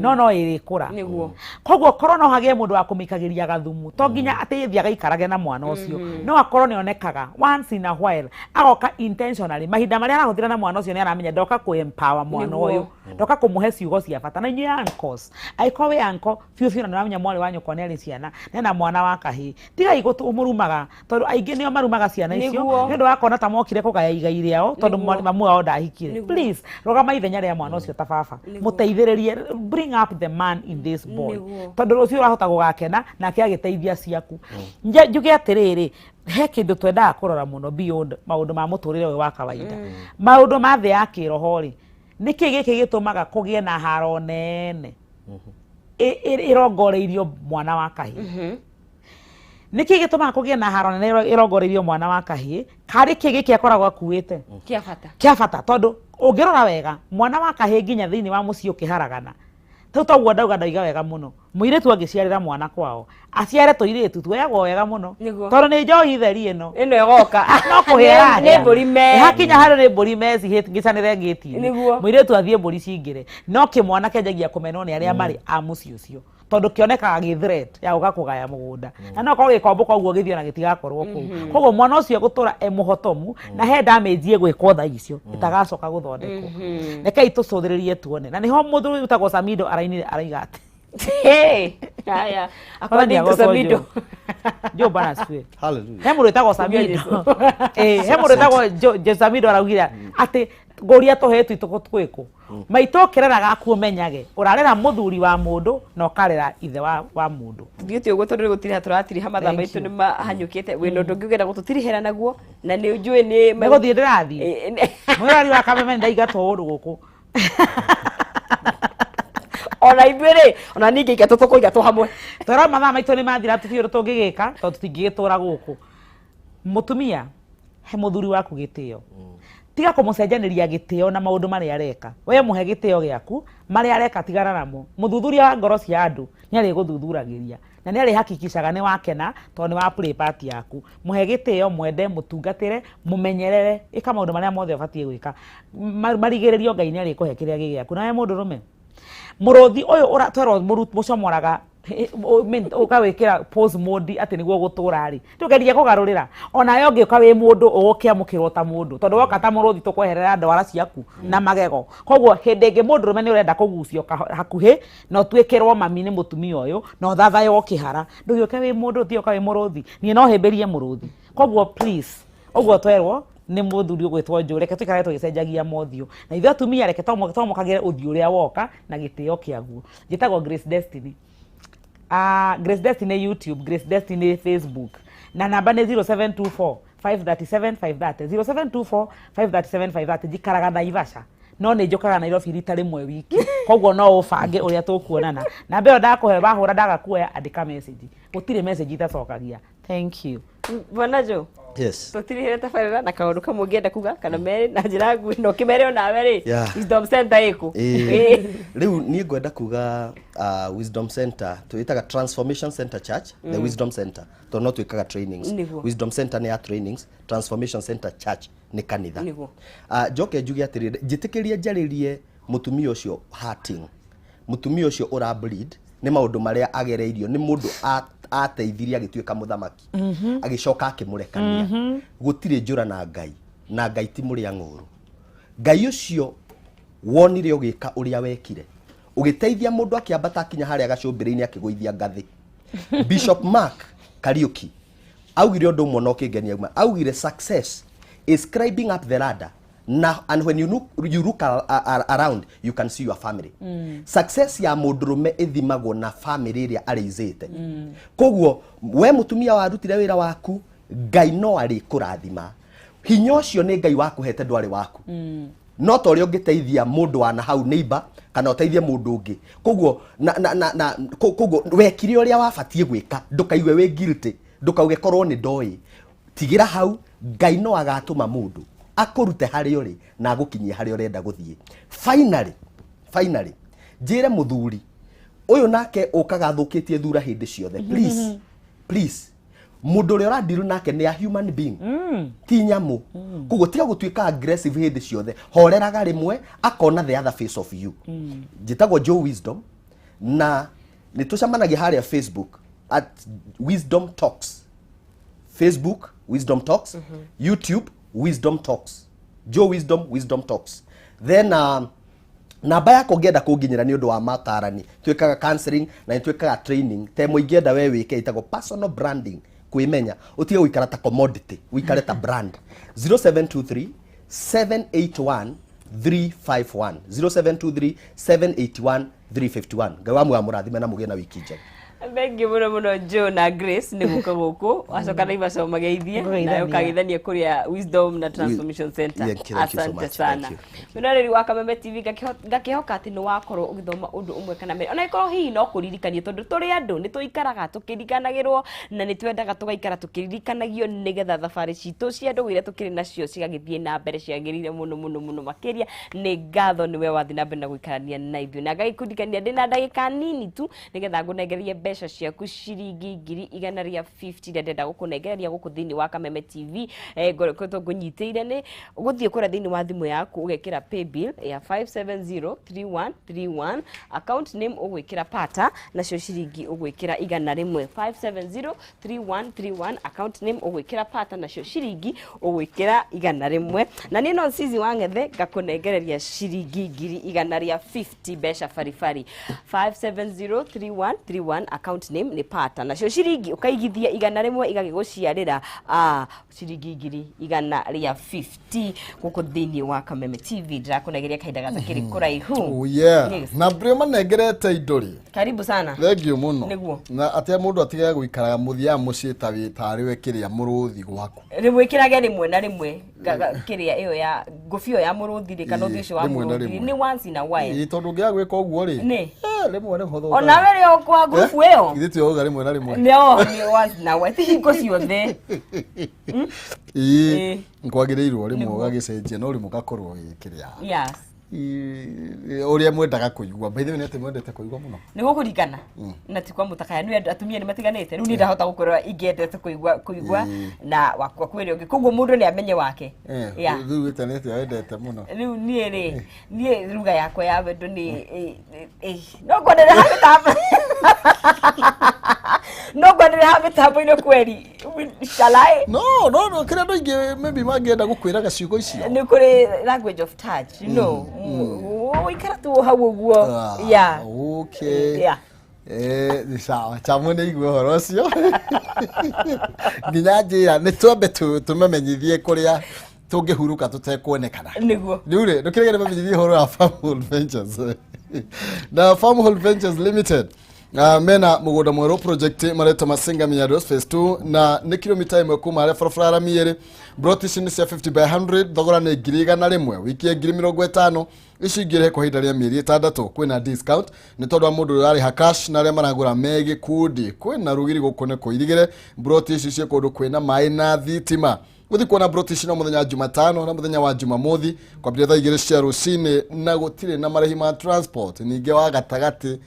D: no ĩrĩkũra. Koguo korwo no hagĩe mũndũ wa kũmĩikagĩria gathumu, to nginya atĩ ĩthiĩ agaikarage na mwana ũcio, no akorwo nĩ onekaga once in a while, agoka intentionally. Mahinda marĩa arahũthĩra na mwana ũcio, nĩ aramenya ndoka kũ empower mwana ũyũ, ndoka kũmũhe ciugo cia bata. Na inyuĩ uncles, angĩkorwo wĩ uncle biũ biũ na nĩũramenya mwarĩ wa nyũkwa nĩ arĩ ciana, nena mwana wa kahĩĩ, tigai gũmũrumaga, tondũ aingĩ nĩo marumaga ciana icio nĩ ũndũ wa kuona ta mokire kũgaya igai rĩao, tondũ mamu wao ndahikire. Please, rũgama ithenya rĩa mwana ũcio ta baba, mũteithĩrĩrie. Bring up the man in this boy, tondũ rũciũ ũrahota gũgakena nake agĩteithia ciaku. Njuge atĩrĩrĩ, he kĩndũ twendaga kũrora mũno beyond maũndũ ma mũtũrĩre ũyũ wa kawaida, maũndũ ma thĩ ya kĩroho rĩ, nĩkĩ gĩkĩ gĩtũmaga kũgĩe na haro nene ĩrongoreirio mwana wa kahĩĩ? Nĩkĩ gĩtũmaga kũgĩe na haro nene ĩrongoreirio mwana wa kahĩĩ? Karĩ kĩ gĩkĩ akoragwo akuĩte
A: kĩa bata?
D: Kĩa bata, tondũ ũngĩrora wega, mwana wa kahĩĩ nginya thĩinĩ wa mũciĩ ũkĩharagana, tau toguo ndauga, ndoiga wega mũno, mũirĩtu angĩciarĩra mwana kwao, aciare tũirĩtu tuoyagwo wega mũno, tondũ nĩ njohi theri ĩno.
A: Ĩno ĩgoka.
D: No kũhĩa.
A: Nĩ mbũri me
D: hakinya harĩ nĩ mbũri meci ngĩcanĩre ngĩti-inĩ. Mũirĩtu athiĩ mbũri cingĩre, no kĩmwana kĩanjagia kũmenwo nĩ arĩa marĩ a mũciĩ ũcio. Tondũ kĩonekaga gĩ threat ya gũka kũgaya mũgũnda. Na no korwo gĩkomboka ũguo gĩthiĩ ona gĩtigakorwo kũu. Koguo mwana ũcio egũtũra e mũhotomu na he damage ĩgwĩkwo thaa icio ĩtagacoka gũthondekwo. Rekei tũcũthĩrĩrie tuone. Na nĩho mũthuri wĩtagwo Samido arainire araiga atĩ
A: Hey, haya according to Samido.
D: Joe bana asifiwe.
C: Hallelujah.
D: He mũndũ wĩtagwo Samido. Eh, he mũndũ wĩtagwo Jo Samido araugire atĩ ngũria tũhĩĩ twitũ twĩkũ. Maitũ ũkĩrera gaku ũmenyage ũrarera mũthuri wa mũndũ na ũkarera ithe wa mũndũ.
A: Tuthiĩte ũguo tondũ gũtirĩ tũratiriha mathaa
D: Thank
A: maitũ
D: you.
A: nĩ mahanyũkĩte. Wĩna ũndũ ũngĩ ũngĩenda gũtũtirihĩra naguo na nĩ njũĩ nĩ
D: Nĩ gũthiĩ ndĩrathiĩ.
A: Eh,
D: Mwĩrori wa Kameme ndaingatwo ũndũ gũkũ.
A: Ona ithuĩ rĩ, ona niĩ ingĩingatwo tũkũingatwo hamwe.
D: Twĩrwo mathaa maitũ nĩ mathira, tũtiũĩ ũndũ tũngĩgĩka tondũ tũtingĩgĩtũra gũkũ. Mũtumia, he mũthuri waku gĩtĩo. Tiga kũmũcenjanĩria gĩtĩo na maũndũ marĩa areka. We mũhe gĩtĩo gĩaku, marĩa areka tigana namo. Mũthuthuria wa ngoro cia andũ nĩ arĩgũthuthuragĩria na nĩ arĩhakikicaga nĩ wakena tondũ nĩ wa play part yaku. Mũhe gĩtĩo, mwende, mũtungatĩre, mũmenyerere, ĩka maũndũ marĩa mothe ũbatiĩ gwĩka. Marigĩrĩrio Ngai nĩ arĩkũhe kĩrĩa gĩ gĩaku. Na we mũndũrũme, mũrũthi ũyũ ũratwerwo mũcomoraga ũkawĩkĩra pause mode atĩ nĩguo gũtũra rĩ, ndũgerie kũgarũrĩra. Onawe ũngĩũka wĩ mũndũ ũgũkĩamũkĩrwo ta mũndũ, tondũ woka ta mũrũthi tũkweherera ndwara ciaku na magego. Koguo hĩndĩ ĩngĩ mũndũrũme nĩ ũrenda kũgucio hakuhĩ na ũtuĩkĩrwo mami nĩ mũtumia ũyũ na ũthathaywo kĩhara. Ndũgĩũke wĩ mũndũ, ũtioka wĩ mũrũthi. Niĩ no hĩmbĩrie mũrũthi. Koguo please, ũguo twerwo nĩ mũthuri ũgwĩtwo Joe, reke tũikarage tũgĩcenjagia mothiũ. Na ithuĩ atumia reke twamũkagĩre ũthiũ ũrĩa woka na gĩtĩo kĩaguo. Njĩtagwo Grace Destiny. Grace Destiny YouTube, Grace Destiny Facebook. Na namba nĩ 0724 537 530. 0724 537 530. Njikaraga Naivasha. No nĩ njũkaga Nairobi rita rĩmwe wiki. Koguo no ũbange ũrĩa tũkuonana. Namba ĩyo ndakũhe wahũra ndaga kuoya andĩka message. Gũtirĩ message itacokagia. Thank you.
A: Bwana Joe.
C: Yes.
A: Tũtirihĩre tabarĩra na kaũndũ kamwe ũngĩenda kuga kana merĩ na njĩra nguhĩ na ũkĩmere onawe rĩ.
C: Yeah.
A: Wisdom Center ĩkũ?
C: Ĩĩ. Rĩu niĩ ngwenda kuga Wisdom Center twĩtaga Transformation Center Church, the Wisdom Center tondũ no twĩkaga trainings.
A: Nĩguo.
C: Wisdom Center nĩ ya trainings, Transformation Center Church nĩ kanitha.
A: Nĩguo.
C: Njoke njuge atĩrĩrĩ, njĩtĩkĩrie njarĩrie mũtumia ũcio hurting, mũtumia ũcio ũra bleed nĩ maũndũ marĩa agereirio nĩ mũndũ ateithirie agĩtuĩka mũthamaki, agĩcoka akĩmũrekania. Gũtirĩ njũra na Ngai, na Ngai ti mũrĩa ng'ũrũ. Ngai ũcio wonire ũgĩka ũrĩa wekire, ũgĩteithia mũndũ akĩambata akinya harĩa gacũmbĩrĩ-inĩ akĩgũithia ngathĩ. Bishop Mark Kariuki augire ũndũ ũmwe na ũkĩngenia uma. Augire success is climbing up the ladder. Now, and when you look around, you can see your family. Success ya mũndũrũme ĩthimagwo na family ĩrĩa arĩizĩte. Koguo we mũtumia warutire wĩra waku, Ngai no arĩkũrathima. Hinya ũcio nĩ Ngai wakũhete, ndwarĩ waku. No ta ũrĩa ũngĩteithia mũndũ wa na hau neighbor kana ũteithie mũndũ ũngĩ. Koguo na wekire ũrĩa wabatiĩ gwĩka, ndũkaigue wĩ guilty, ndũkauge korwo nĩ ndoĩ. Tigĩra hau, Ngai no agatũma mũndũ akũrute harĩa ũrĩ na agũkinyie harĩa ũrenda gũthiĩ. Finally, njĩre mũthuri ũyũ nake ũkaga athũkĩtie thura hĩndĩ ciothe, please, please, mũndũ ũrĩa ũrandiru nake nĩ a human being, ti nyamũ. Koguo tiga gũtuĩka aggressive hĩndĩ ciothe, horeraga rĩmwe akona the other face of you. Njĩtagwo Joe Wisdom na nĩ tũcemanagia harĩa Facebook at Wisdom Talks, Facebook Wisdom Talks, YouTube Wisdom Talks, Joe Wisdom, Wisdom Talks. Then namba yakwa ũngĩenda kũnginyĩra nĩ ũndũ wa matarani, twĩkaga counseling na nĩ twĩkaga training ta ĩmwe ingĩenda we wĩke ĩtagwo personal branding, kwĩmenya ũtige gũikara ta commodity, ũikare ta brand. 0723 781 351, 0723 781 351. Ngai wa muoyo mũrathime na mũgĩe na wiki njega.
A: Thengiũ mũno mũno Joe na Grace nĩ gũka gũkũ wacoka Naivasha ũmageithie.
D: Ngũgeithania.
A: Nawe ũkageithania kũrĩa Wisdom na Transformation Center.
C: Thank you, thank you so
A: Asante
C: much.
A: sana.
C: Thank you.
A: Mwĩroreri wa Kameme TV, ngakĩhoka atĩ nĩ wakorwo ũgĩthoma ũndũ ũmwe kana merĩ, ona ĩkorwo hihi no kũririkania, tondũ tũrĩ andũ nĩ tũikaraga tũkĩriganagĩrwo na nĩ twendaga tũgaikara tũkĩririkanagio nĩgetha thabarĩ citũ cia ndũgũ iria tũkĩrĩ nacio cigagĩthiĩ na mbere ciagĩrĩire mũno mũno mũno makĩria. Nĩ ngatho nĩwe wathiĩ na mbere na gũikarania na ithuĩ na ngagĩkũririkania. Ngũkũririkania ndĩna ndagĩka nini tu nĩgetha ngũnengererie mbeca ciaku ciringi 150,000 iria ndĩrenda gũkũnengereria gũkũ thĩinĩ wa Kameme TV. Ngoretwo ngũnyitĩire nĩ gũthiĩ kũrĩa thĩinĩ wa thimũ yaku, ũgekĩra paybill ya 5703131, account name ũgwĩkĩra Pata, nacio ciringi ũgwĩkĩra 100. 5703131, account name ũgwĩkĩra Pata, nacio ciringi ũgwĩkĩra 100. Na niĩ no Cici wa Ng'ethe ngakũnengereria ciringi 150,000 mbeca baribari. 5703131, account name nĩ Pata, nacio ciringi ũkaigithia 100, igagĩgũciarĩra ciringi 150,000 gũkũ thĩinĩ wa Kameme TV. Ndĩrakũnegeria kahinda gatakĩrĩ kũraihu.
E: Oh yeah.
A: Yes.
E: Na mbere manengerete indo rĩ.
A: Karibu sana.
E: Thengiũ mũno.
A: Nĩguo.
E: Na atĩa mũndũ atigage gũikaraga mũthiaga mũciĩ ta wĩ tarĩ we kĩrĩa mũrũthi gwaku.
A: Rĩmwe ĩkĩrage rĩmwe na rĩmwe kĩrĩa ĩyo ya ngũbia ĩyo ya mũrũthi rĩ, kana ũthiũ ũcio wa
E: Rĩmwe na
A: mũrũthi
E: rĩmwe.
A: nĩ once in a while.
E: Ĩĩ, tondũ ũngĩaga gwĩka ũguo rĩ.
A: Nĩ.
E: Rĩmwe nĩ hũthũ.
A: Onawe rĩ kwa ngurubu ĩyo.
E: Ithuĩ tuoga rĩmwe na rĩmwe.
A: No, nĩ once in a while, ti hingo ciothe.
E: Ĩĩ.
A: Ĩĩ.
E: Kwagĩrĩirwo rĩmwe ũgagĩcenjia, no rĩmwe ũgakorwo wĩ kĩrĩa. Ũrĩa mwendaga kũigua. By the way, nĩ atĩ mwendete kũigua mũno.
A: Nĩ gũkũringana na ti kwa mũtakaya nĩ andũ atumia nĩ matiganĩte. Rĩu niĩ ndahota gũkorwo ingĩendete kũigua na wakwa kwĩrĩ ũngĩ, koguo mũndũ nĩ amenye wake.
E: Rĩu wĩte nĩ atĩa wendete mũno?
A: Rĩu niĩ rĩ, niĩ ruga yakwa ya wendo nĩ no ngwendere ha mĩtambo, no ngwendere ha mĩtambo-inĩ kweri shalai.
E: No, kĩrĩa andũ aingĩ maybe mangĩenda gũkwĩraga ciugo icio.
A: Nĩ kũrĩ language of touch, ũikara tu hau ũguo.
E: Ah, okay. Nĩ sawa, chamo nĩ igua ũhoro ũcio nginya njĩra nĩ twambe tũmamenyithie kũrĩa tũngĩhurũka tũtekuonekana.
A: Nĩguo.
E: Rĩu rĩ, ndũkĩrege nĩ mamenyithie ũhoro wa Farmhold Ventures na Farmhold Ventures Limited. Mena mũgũnda mwerũ, project mareta Masinga Miados phase 2, na nĩ kilomita 1 kuma harĩa barabara ya rami ĩrĩ. Broti ici nĩ cia 50 by 100, thogora nĩ 100,000, wikie 50,000, ici ingĩ ũrĩhe kwa ihinda rĩa mĩeri 6. Kwĩna discount nĩ tondũ wa mũndũ ũrĩa ũrarĩha cash na arĩa maragũra me gĩkundi. Kwĩna rũgiri gũkũ nĩ kũirigĩre. Broti ici ciĩ kũndũ kwĩna maĩ na thitima. Gũthiĩ kuona broti ici no mũthenya wa Jumatano na mũthenya wa Jumamothi, kwambĩrĩria thaa 2 cia rũcinĩ, na gũtirĩ na marĩhi ma transport. Ningĩ wa gatagatĩ